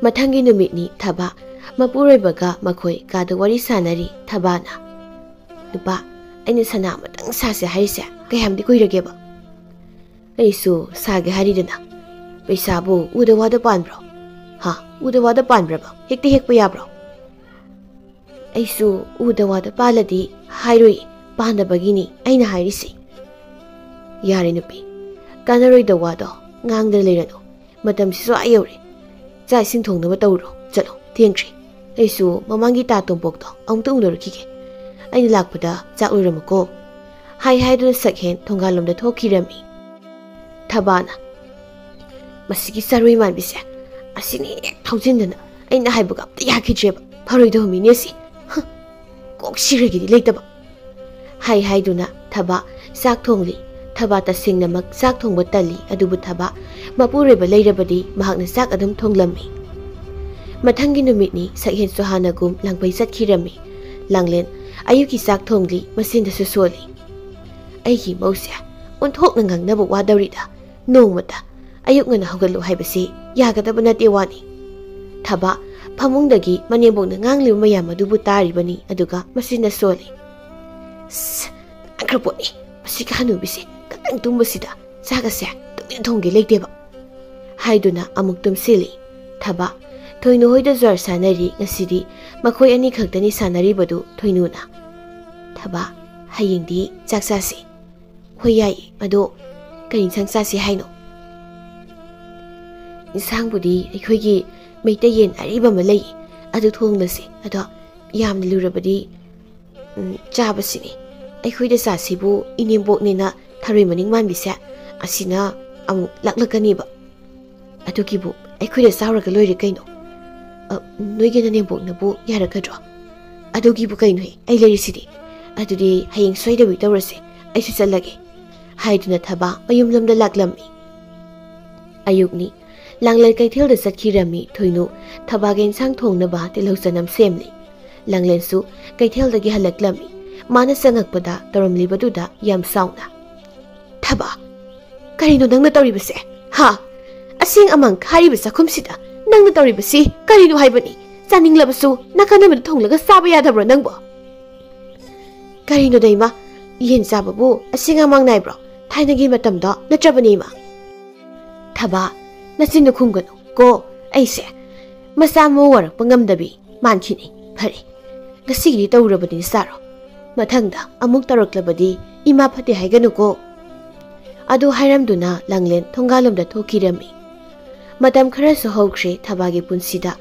ꯃꯊꯪꯒꯤ ꯅꯨꯃꯤꯠꯅꯤ꯫ ꯊꯕꯥ ꯃꯄꯨꯔꯣꯏꯕꯒ ꯃꯈꯣꯏ ꯀꯥꯗ ꯋꯥꯔꯤ ꯁꯥꯟꯅꯔꯤ꯫ ꯊꯕꯥꯅ, "ꯅꯨꯄꯥ, ꯑꯩꯅ ꯁꯅꯥ ꯑꯃꯇꯪ ꯁꯥꯁꯦ ꯍꯥꯏꯔꯤꯁꯦ ꯀꯌꯥꯝꯗꯤ ꯀꯨꯏꯔꯒꯦꯕ?" "ꯑꯩꯁꯨ ꯁꯥꯒꯦ ꯍꯥꯏꯔꯤꯗꯅ꯫ ꯄꯩꯁꯥꯕꯨ ꯎꯗ ꯋꯥꯗ ꯄꯥꯟꯕ꯭ꯔꯣ? ꯍꯥ? ꯎꯗ ꯋꯥꯗ ꯄꯥꯟꯕ꯭ꯔꯕ? ꯍꯦꯛꯇ ꯍꯦꯛꯄ ꯌꯥꯕ꯭ꯔꯣ?" "ꯑꯩꯁꯨ ꯎꯗ ꯋꯥꯗ ꯄꯥꯜꯂꯗꯤ ꯍꯥꯏꯔꯣꯏ, ꯄꯥꯟꯗꯕꯒꯤꯅꯤ ꯑꯩꯅ ꯍꯥꯏꯔꯤꯁꯤ꯫" "ꯌꯥꯔꯦ ꯅꯨꯄꯤ, ꯀꯥꯟꯅꯔꯣꯏꯗ ꯋꯥꯗꯣ ꯉꯥꯡꯗꯅ ꯂꯩꯔꯅꯨ꯫ ꯃꯇꯝꯁꯤꯁꯨ ꯑꯥ ꯌꯧꯔꯦ꯫ ꯆꯥꯛ ꯏꯁꯤꯡ ꯊꯣꯡꯅꯕ ꯇꯧꯔꯣ, ꯆꯠꯂꯣ, ꯊꯦꯡꯈ꯭ꯔꯦ꯫ ꯑꯩꯁꯨ ꯃꯃꯥꯡꯒꯤ ꯇꯥ ꯇꯣꯝꯄꯣꯛꯇꯣ ꯑꯃꯨꯛꯇ ꯎꯅꯔꯨꯈꯤꯒꯦ꯫ ꯑꯩꯅ ꯂꯥꯛꯄꯗ ꯆꯥꯛ ꯂꯣꯏꯔꯝꯃꯨꯀꯣ꯫" ꯍꯥꯏ ꯍꯥꯏꯗꯨꯅ ꯁꯛꯍꯦꯟ ꯊꯣꯡꯒꯥꯜꯂꯣꯝꯗ ꯊꯣꯛꯈꯤꯔꯝꯃꯤ꯫ ꯊꯕꯥꯅ, "ꯃꯁꯤꯒꯤ ꯆꯔꯣꯏ ꯃꯥꯟꯕꯤꯁꯦ, ꯑꯁꯤꯅ ꯍꯦꯛ ꯊꯧꯖꯤꯟꯗꯅ ꯑꯩꯅ ꯍꯥꯏꯕꯒ ꯑꯝꯇ ꯌꯥꯈꯤꯗ꯭ꯔꯦꯕ꯫ ꯐꯔꯣꯏꯗꯕ ꯃꯤꯅꯦ ꯁꯤ꯫ ꯍ, ꯀꯣꯛ ꯁꯤꯔꯒꯤꯗꯤ ꯂꯩꯇꯕ꯫" ꯍꯥꯏ ꯍꯥꯏꯗꯨꯅ ꯊꯕꯥ ꯆꯥꯛ ꯊꯣꯡꯂꯤ꯫ ꯊꯕꯥ ꯇꯁꯦꯡꯅꯃꯛ ꯆꯥꯛ ꯊꯣꯡꯕ ꯇꯜꯂꯤ, ꯑꯗꯨꯕꯨ ꯊꯕꯥ ꯃꯄꯨꯔꯣꯏꯕ ꯂꯩꯔꯕꯗꯤ ꯃꯍꯥꯛꯅ ꯆꯥꯛ ꯑꯗꯨꯝ ꯊꯣꯡꯂꯝꯃꯤ꯫ ꯃꯊꯪꯒꯤ ꯅꯨꯃꯤꯠꯅꯤ꯫ ꯁꯛꯍꯦꯟꯁꯨ ꯍꯥꯟꯅꯒꯨꯝ ꯂꯥꯡꯐꯩ ꯆꯠꯈꯤꯔꯝꯃꯤ꯫ ꯂꯥꯡꯂꯦꯟ ꯑꯌꯨꯛꯀꯤ ꯆꯥꯛ ꯊꯣꯡꯂꯤ, ꯃꯆꯤꯟꯗꯁꯨ ꯁꯣꯜꯂꯤ꯫ "ꯑꯩꯒꯤ ꯃꯧꯁꯦ ꯑꯣꯟꯊꯣꯛꯅ ꯉꯥꯡꯅꯕ ꯋꯥꯗꯧꯔꯤꯗ꯫ ꯅꯣꯡꯃꯇ ꯑꯌꯨꯛ ꯉꯟꯅ ꯍꯧꯒꯠꯂꯨ ꯍꯥꯏꯕꯁꯤ ꯌꯥꯒꯗꯕ ꯅꯠꯇꯦ ꯋꯥꯅꯤ꯫" ꯊꯕꯥ ꯐꯃꯨꯡꯗꯒꯤ ꯃꯅꯦꯝꯕꯣꯛꯅ ꯉꯥꯡꯂꯤꯕ ꯃꯌꯥꯝ ꯑꯗꯨꯕꯨ ꯇꯥꯔꯤꯕꯅꯤ, ꯑꯗꯨꯒ ꯃꯆꯤꯟꯅ ꯁꯣꯜꯂꯤ꯫ "ꯁ, ꯉꯥꯡꯈ꯭ꯔ ꯄꯣꯠꯅꯤ꯫ ꯃꯁꯤꯒꯤ ꯍꯅꯨꯕꯤꯁꯦ ꯈꯇꯪ ꯇꯨꯝꯕꯁꯤꯗ ꯆꯥꯛ ꯑꯁꯦ ꯇꯨꯃꯤꯟꯅ ꯊꯣꯡꯒꯦ ꯂꯩꯇꯦꯕ꯫" ꯍꯥꯏꯗꯨꯅ ꯑꯃꯨꯛ ꯇꯨꯝꯁꯤꯜꯂꯤ꯫ ꯊꯕꯥ ꯊꯣꯏꯅꯨ ꯍꯣꯏꯗ ꯖ꯭ꯋꯥꯔ ꯁꯥꯟꯅꯔꯤ꯫ ꯉꯁꯤꯗꯤ ꯃꯈꯣꯏ ꯑꯅꯤ ꯈꯛꯇꯅꯤ ꯁꯥꯟꯅꯔꯤꯕꯗꯨ꯫ ꯊꯣꯏꯅꯨꯅ, "ꯊꯕꯥ, ꯍꯌꯦꯡꯗꯤ ꯆꯥꯛ ꯆꯥꯁꯤ꯫" "ꯍꯣꯏ, ꯌꯥꯏꯌꯦ꯫ ꯑꯗꯣ ꯀꯔꯤ ꯏꯟꯁꯥꯡ ꯆꯥꯁꯤ ꯍꯥꯏꯅꯣ?" "ꯏꯟꯁꯥꯡꯕꯨꯗꯤ ꯑꯩꯈꯣꯏꯒꯤ ꯃꯩꯇꯩ ꯌꯦꯟ ꯑꯔꯤꯕ ꯑꯃ ꯂꯩꯌꯦ, ꯑꯗꯨ ꯊꯣꯡꯂꯁꯦ꯫ ꯑꯗꯣ ꯌꯥꯝꯅ ꯂꯨꯔꯕꯗꯤ, ꯎꯝ, ꯆꯥꯕꯁꯤꯅꯤ꯫ ꯑꯩꯈꯣꯏꯗ ꯆꯥꯁꯤꯕꯨ ꯏꯅꯦꯝꯕꯣꯛꯅꯦꯅ ꯊꯔꯣꯏ ꯃꯅꯤꯡ ꯃꯥꯟꯕꯤꯁꯦ ꯑꯁꯤꯅ ꯑꯃꯨꯛ ꯂꯥꯛꯂꯛꯀꯅꯤꯕ꯫ ꯑꯗꯨꯒꯤꯕꯨ ꯑꯩꯈꯣꯏꯗ ꯆꯥꯎꯔꯒ ꯂꯣꯏꯔꯦ ꯀꯩꯅꯣ꯫ ꯑ, ꯅꯣꯏꯒꯤ ꯅꯅꯦꯝꯕꯣꯛꯅꯕꯨ ꯌꯥꯔꯛꯀꯗ꯭ꯔꯣ? ꯑꯗꯨꯒꯤꯕꯨ ꯀꯩꯅꯣꯍꯦ, ꯑꯩ ꯂꯩꯔꯤꯁꯤꯗꯤ꯫ ꯑꯗꯨꯗꯤ ꯍꯌꯦꯡ ꯁꯣꯏꯗꯕꯤ ꯇꯧꯔꯁꯦ, ꯑꯩꯁꯨ ꯆꯠꯂꯒꯦ, ꯍꯥꯏꯗꯨꯅ ꯊꯕꯥ ꯃꯌꯨꯝꯂꯣꯝꯗ ꯂꯥꯛꯂꯝꯃꯤ꯫ ꯑꯌꯨꯛꯅꯤ꯫ ꯂꯥꯡꯂꯦꯟ ꯀꯩꯊꯦꯜꯗ ꯆꯠꯈꯤꯔꯝꯃꯤ꯫ ꯊꯣꯏꯅꯨ ꯊꯕꯥꯒ ꯏꯟꯁꯥꯡ ꯊꯣꯡꯅꯕ ꯇꯤꯜꯍꯧ ꯆꯅꯝ ꯁꯦꯝꯂꯤ꯫ ꯂꯥꯡꯂꯦꯟꯁꯨ ꯀꯩꯊꯦꯜꯗꯒꯤ ꯍꯜꯂꯛꯂꯝꯃꯤ꯫ ꯃꯥꯅ ꯆꯪꯉꯛꯄꯗ ꯇꯧꯔꯝꯂꯤꯕꯗꯨꯗ ꯌꯥꯝ ꯁꯥꯎꯅ, "ꯊꯕꯥ, ꯀꯔꯤꯅꯣ ꯅꯪꯅ ꯇꯧꯔꯤꯕꯁꯦ? ꯍꯥ? ꯑꯁꯦꯡ ꯑꯃꯥꯡ ꯈꯥꯔꯤꯕ ꯆꯥꯛꯈꯨꯝꯁꯤꯗ ꯅꯪꯅ ꯇꯧꯔꯤꯕꯁꯤ ꯀꯔꯤꯅꯣ ꯍꯥꯏꯕꯅꯤ? ꯆꯥꯅꯤꯡꯂꯕꯁꯨ ꯅꯥꯀꯟ ꯑꯃꯗ ꯊꯣꯡꯂꯒ ꯆꯥꯕ ꯌꯥꯗꯕ꯭ꯔꯣ ꯅꯪꯕꯣ?" "ꯀꯔꯤꯅꯣꯗ ꯏꯃꯥ, ꯌꯦꯟ ꯆꯥꯕꯕꯨ ꯑꯁꯦꯡ ꯑꯃꯥꯡ ꯅꯥꯏꯕ꯭ꯔꯣ? ꯊꯥꯏꯅꯒꯤ ꯃꯇꯝꯗꯣ ꯅꯠꯇ꯭ꯔꯕꯅꯦ ꯏꯃꯥ?" "ꯊꯕꯥ, ꯅꯆꯤꯟꯗꯨ ꯈꯨꯝꯒꯅꯨ ꯀꯣ꯫ ꯑꯩꯁꯦ ꯃꯆꯥ ꯃꯎ ꯋꯥꯔꯛꯄ ꯉꯝꯗꯕꯤ ꯃꯥꯟꯈꯤꯅꯤ꯫ ꯐꯔꯦ, ꯉꯁꯤꯒꯤꯗꯤ ꯇꯧꯔꯕꯅꯤ ꯆꯥꯔꯣ꯫ ꯃꯊꯪꯗ ꯑꯃꯨꯛ ꯇꯧꯔꯛꯂꯕꯗꯤ ꯏꯃꯥ ꯐꯠꯇꯦ ꯍꯥꯏꯒꯅꯨꯀꯣ꯫" ꯑꯗꯨ ꯍꯥꯏꯔꯝꯗꯨꯅ ꯂꯥꯡꯂꯦꯟ ꯊꯣꯡꯒꯥꯜꯂꯣꯝꯗ ꯊꯣꯛꯈꯤꯔꯝꯃꯤ꯫ ꯃꯇꯝ ꯈꯔꯁꯨ ꯍꯧꯈ꯭ꯔꯦ꯫ ꯊꯕꯥꯒꯤ ꯄꯨꯟꯁꯤꯗ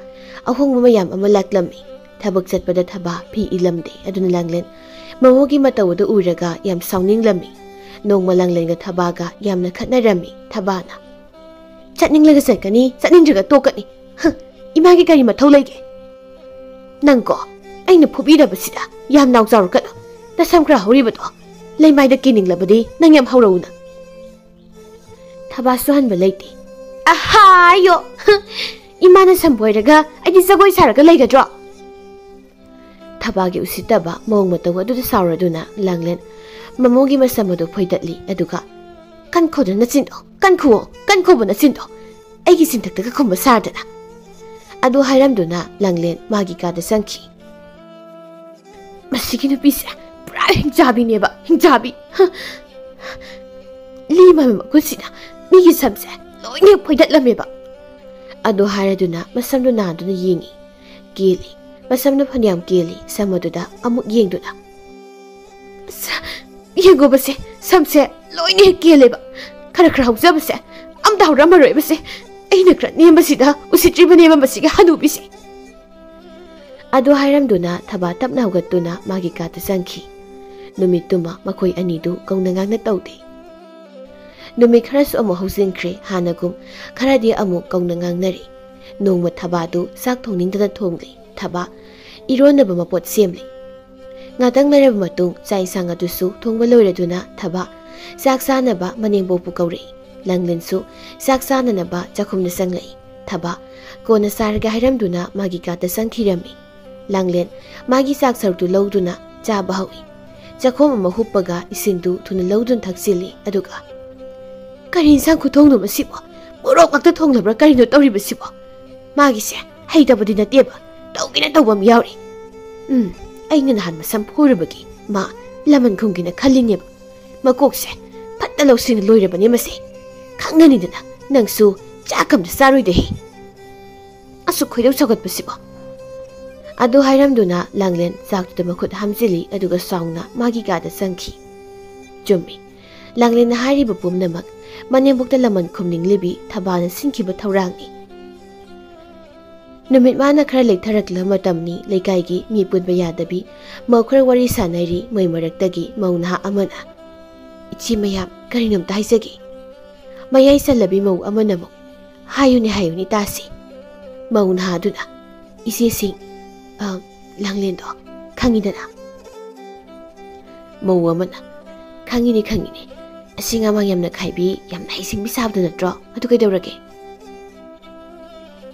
ꯑꯍꯣꯡꯕ ꯃꯌꯥꯝ ꯑꯃ ꯂꯥꯛꯂꯝꯃꯤ꯫ ꯊꯕꯛ ꯆꯠꯄꯗ ꯊꯕꯥ ꯐꯤ ꯏꯜꯂꯝꯗꯦ꯫ ꯑꯗꯨꯅ ꯂꯥꯡꯂꯦꯟ ꯃꯃꯧꯒꯤ ꯃꯇꯧ ꯑꯗꯨ ꯎꯔꯒ ꯌꯥꯝ ꯁꯥꯎꯅꯤꯡꯂꯝꯃꯤ꯫ ꯅꯣꯡꯃ ꯂꯥꯡꯂꯦꯟꯒ ꯊꯕꯥꯒ ꯌꯥꯝꯅ ꯈꯠꯅꯔꯝꯃꯤ꯫ ꯊꯕꯥꯅ, "ꯆꯠꯅꯤꯡꯂꯒ ꯆꯠꯀꯅꯤ, ꯆꯠꯅꯤꯡꯗ꯭ꯔꯒ ꯇꯣꯛꯀꯅꯤ꯫ ꯍ, ꯏꯃꯥꯒꯤ ꯀꯔꯤ ꯃꯊꯧ ꯂꯩꯒꯦ? ꯅꯪꯀꯣ, ꯑꯩꯅ ꯐꯨꯕꯤꯔꯕꯁꯤꯗ ꯌꯥꯝ ꯅꯥꯎ ꯆꯥꯎꯔꯛꯀꯅꯨ꯫ ꯅꯁꯝ ꯈꯔ ꯍꯧꯔꯤꯕꯗꯣ ꯂꯩꯃꯥꯏꯗ ꯀꯦꯅꯤꯡꯂꯕꯗꯤ ꯅꯪ ꯌꯥꯝ ꯍꯧꯔꯛꯎꯅ꯫" ꯊꯕꯥ ꯁꯨꯍꯟꯕ ꯂꯩꯇꯦ꯫ "ꯑꯍꯥꯌꯣ! ꯍ, ꯏꯃꯥꯅ ꯁꯝꯕꯣꯏꯔꯒ ꯑꯩꯗꯤ ꯖꯒꯣꯏ ꯁꯥꯔꯒ ꯂꯩꯒꯗ꯭ꯔꯣ?" ꯊꯕꯥꯒꯤ ꯎꯁꯤꯠꯇꯕ ꯃꯑꯣꯡ ꯃꯇꯧ ꯑꯗꯨꯗ ꯁꯥꯎꯔꯗꯨꯅ ꯂꯥꯡꯂꯦꯟ ꯃꯃꯧꯒꯤ ꯃꯁꯝ ꯑꯗꯨ ꯐꯣꯏꯗꯠꯂꯤ꯫ ꯑꯗꯨꯒ, "ꯀꯟꯈꯣꯗ ꯅꯆꯤꯟꯗꯣ, ꯀꯟꯈꯨꯑꯣ, ꯀꯟꯈꯣꯕ ꯅꯆꯤꯟꯗꯣ꯫ ꯑꯩꯒꯤ ꯆꯤꯟꯊꯛꯇꯒ ꯈꯨꯝꯕ ꯁꯥꯔꯗꯅ꯫" ꯑꯗꯨ ꯍꯥꯏꯔꯝꯗꯨꯅ ꯂꯥꯡꯂꯦꯟ ꯃꯥꯒꯤ ꯀꯥꯗ ꯆꯪꯈꯤ꯫ "ꯃꯁꯤꯒꯤ ꯅꯨꯄꯤꯁꯦ ꯄꯨꯔꯥ ꯍꯤꯡꯆꯥꯕꯤꯅꯦꯕ, ꯍꯤꯡꯆꯥꯕꯤ꯫ ꯍ, ꯂꯤ ꯃꯥꯟꯕ ꯃꯈꯨꯠꯁꯤꯅ ꯃꯤꯒꯤ ꯁꯝꯁꯦ ꯂꯣꯏꯅ ꯐꯣꯏꯗꯠꯂꯝꯃꯦꯕ꯫" ꯑꯗꯨ ꯍꯥꯏꯔꯗꯨꯅ ꯃꯁꯝꯗꯨ ꯅꯥꯟꯗꯨꯅ ꯌꯦꯡꯉꯤ꯫ ꯀꯦꯜꯂꯤ꯫ ꯃꯁꯝꯅ ꯐꯅꯌꯥꯝ ꯀꯦꯜꯂꯤ꯫ ꯁꯝ ꯑꯗꯨꯗ ꯑꯃꯨꯛ ꯌꯦꯡꯗꯨꯅ, "ꯑꯁ, ꯌꯦꯡꯉꯨꯕꯁꯦ, ꯁꯝꯁꯦ ꯂꯣꯏꯅ ꯍꯦꯛ ꯀꯦꯜꯂꯦꯕ꯫ ꯈꯔ ꯈꯔ ꯍꯧꯖꯕꯁꯦ ꯑꯝꯇ ꯍꯧꯔꯝꯃꯔꯣꯏꯕꯁꯦ꯫ ꯑꯩꯅ ꯈꯔ ꯅꯦꯝꯕꯁꯤꯗ ꯎꯁꯤꯠꯇ꯭ꯔꯤꯕꯅꯦꯕ ꯃꯁꯤꯒꯤ ꯍꯅꯨꯕꯤꯁꯦ꯫ ꯑꯗꯨ ꯍꯥꯏꯔꯝꯗꯨꯅ ꯊꯕꯥ ꯇꯞꯅ ꯍꯧꯒꯠꯇꯨꯅ ꯃꯥꯒꯤ ꯀꯥꯗ ꯆꯪꯈꯤ꯫ ꯅꯨꯃꯤꯠꯇꯨꯃ ꯃꯈꯣꯏ ꯑꯅꯤꯗꯨ ꯀꯧꯅ ꯉꯥꯡꯅ ꯇꯧꯗꯦ꯫ ꯅꯨꯃꯤꯠ ꯈꯔꯁꯨ ꯑꯃꯨꯛ ꯍꯧꯖꯤꯟꯈ꯭ꯔꯦ꯫ ꯍꯥꯟꯅꯒꯨꯝ ꯈꯔꯗꯤ ꯑꯃꯨꯛ ꯀꯧꯅ ꯉꯥꯡꯅꯔꯤ꯫ ꯅꯣꯡꯃ ꯊꯕꯥꯗꯨ ꯆꯥꯛ ꯊꯣꯡꯅꯤꯡꯗꯅ ꯊꯣꯡꯂꯦ꯫ ꯊꯕꯥ, ꯏꯔꯣꯟꯅꯕ ꯃꯄꯣꯠ ꯁꯦꯝꯂꯦ꯫ ꯉꯥꯇꯪ ꯂꯩꯔꯕ ꯃꯇꯨꯡ ꯆꯥꯛ ꯏꯟꯁꯥꯡ ꯑꯗꯨꯁꯨ ꯊꯣꯡꯕ ꯂꯣꯏꯔꯗꯨꯅ ꯊꯕꯥ ꯆꯥꯛ ꯆꯥꯅꯕ ꯃꯅꯦꯝꯕꯣꯛꯄꯨ ꯀꯧꯔꯛꯏ꯫ ꯂꯥꯡꯂꯦꯟꯁꯨ ꯆꯥꯛ ꯆꯥꯅꯅꯕ ꯆꯥꯛꯈꯨꯝꯗ ꯆꯪꯂꯛꯏ꯫ ꯊꯕꯥ ꯀꯣꯟꯅ ꯆꯥꯔꯒꯦ ꯍꯥꯏꯔꯝꯗꯨꯅ ꯃꯥꯒꯤ ꯀꯥꯗ ꯆꯪꯈꯤꯔꯝꯃꯤ꯫ ꯂꯥꯡꯂꯦꯟ ꯃꯥꯒꯤ ꯆꯥꯛ ꯁꯔꯨꯛꯇꯨ ꯂꯧꯗꯨꯅ ꯆꯥꯕ ꯍꯧꯏ꯫ ꯆꯥꯛꯈꯣꯝ ꯑꯃ ꯍꯨꯞꯄꯒ ꯏꯁꯤꯡꯗꯨ ꯊꯨꯅ ꯂꯧꯗꯨꯅ ꯊꯛꯆꯤꯜꯂꯤ꯫ ꯑꯗꯨꯒ, "ꯀꯔꯤ ꯏꯟꯁꯥꯡ ꯈꯨꯊꯣꯡꯅꯣ ꯃꯁꯤꯕꯣ? ꯃꯣꯔꯣꯛ ꯉꯥꯛꯇ ꯊꯣꯡꯂꯕ꯭ꯔꯥ? ꯀꯔꯤꯅꯣ ꯇꯧꯔꯤꯕꯁꯤꯕꯣ? ꯃꯥꯒꯤꯁꯦ ꯍꯩꯇꯕꯗꯤ ꯅꯠꯇꯦꯕ, ꯇꯧꯒꯦꯅ ꯇꯧꯕ ꯑꯃ ꯌꯥꯎꯔꯤ꯫ ꯎꯝ, ꯑꯩꯅ ꯅꯍꯥꯟ ꯃꯁꯝ ꯐꯣꯏꯔꯨꯕꯒꯤ ꯃꯥ ꯂꯃꯟ ꯈꯨꯝꯒꯦꯅ ꯈꯜꯂꯤꯅꯦꯕ꯫ ꯃꯀꯣꯛꯁꯦ ꯐꯠꯇ ꯂꯧꯁꯤꯡꯅ ꯂꯣꯏꯔꯕꯅꯦ ꯃꯁꯦ꯫ ꯈꯪꯒꯅꯤꯗꯅ, ꯅꯪꯁꯨ ꯆꯥꯛ ꯑꯃꯇ ꯆꯥꯔꯣꯏꯗꯦꯍꯦ꯫ ꯑꯁꯨꯛ ꯈꯣꯏꯗꯧ ꯁꯧꯒꯠꯄꯁꯤꯕꯣ?" ꯑꯗꯨ ꯍꯥꯏꯔꯝꯗꯨꯅ ꯂꯥꯡꯂꯦꯟ ꯆꯥꯛꯇꯨꯗ ꯃꯈꯨꯠ ꯍꯥꯝꯖꯤꯜꯂꯤ, ꯑꯗꯨꯒ ꯁꯥꯎꯅ ꯃꯥꯒꯤ ꯀꯥꯗ ꯆꯪꯈꯤ꯫ ꯆꯨꯝꯃꯤ, ꯂꯥꯡꯂꯦꯟꯅ ꯍꯥꯏꯔꯤꯕ ꯄꯨꯝꯅꯃꯛ ꯃꯅꯦꯝꯕꯣꯛꯇ ꯂꯃꯟ ꯈꯨꯝꯅꯤꯡꯂꯤꯕꯤ ꯊꯕꯥꯅ ꯁꯤꯟꯈꯤꯕ ꯊꯧꯔꯥꯡꯅꯤ꯫ ꯅꯨꯃꯤꯠ ꯃꯥꯅ ꯈꯔ ꯂꯩꯊꯔꯛꯂꯕ ꯃꯇꯝꯅꯤ꯫ ꯂꯩꯀꯥꯏꯒꯤ ꯃꯤ ꯄꯨꯟꯕ ꯌꯥꯗꯕꯤ ꯃꯧ ꯈꯔ ꯋꯥꯔꯤ ꯁꯥꯟꯅꯔꯤ꯫ ꯃꯣꯏ ꯃꯔꯛꯇꯒꯤ ꯃꯧ ꯅꯍꯥ ꯑꯃꯅ, "ꯏꯆꯦ ꯃꯌꯥꯝ, ꯀꯔꯤꯅꯣꯝꯇ ꯍꯥꯏꯖꯒꯦ꯫" ꯃꯌꯥꯏ ꯆꯜꯂꯕꯤ ꯃꯧ ꯑꯃꯅ ꯑꯃꯨꯛ, "ꯍꯥꯏꯌꯨꯅꯦ, ꯍꯥꯏꯌꯨꯅꯦ, ꯇꯥꯁꯤ꯫" ꯃꯧ ꯅꯍꯥꯗꯨꯅ, "ꯏꯆꯦꯁꯤꯡ, ꯑ, ꯂꯥꯡꯂꯦꯟꯗꯣ ꯈꯪꯉꯤꯗꯅ?" ꯃꯧ ꯑꯃꯅ, "ꯈꯪꯉꯤꯅꯦ, ꯈꯪꯉꯤꯅꯦ꯫ ꯑꯁꯤ ꯑꯃ ꯌꯥꯝꯅ ꯈꯥꯏꯕꯤ, ꯌꯥꯝꯅ ꯍꯩꯁꯤꯡꯕꯤ ꯁꯥꯕꯗꯣ ꯅꯠꯇ꯭ꯔꯣ? ꯑꯗꯨ ꯀꯩꯗꯧꯔꯒꯦ?"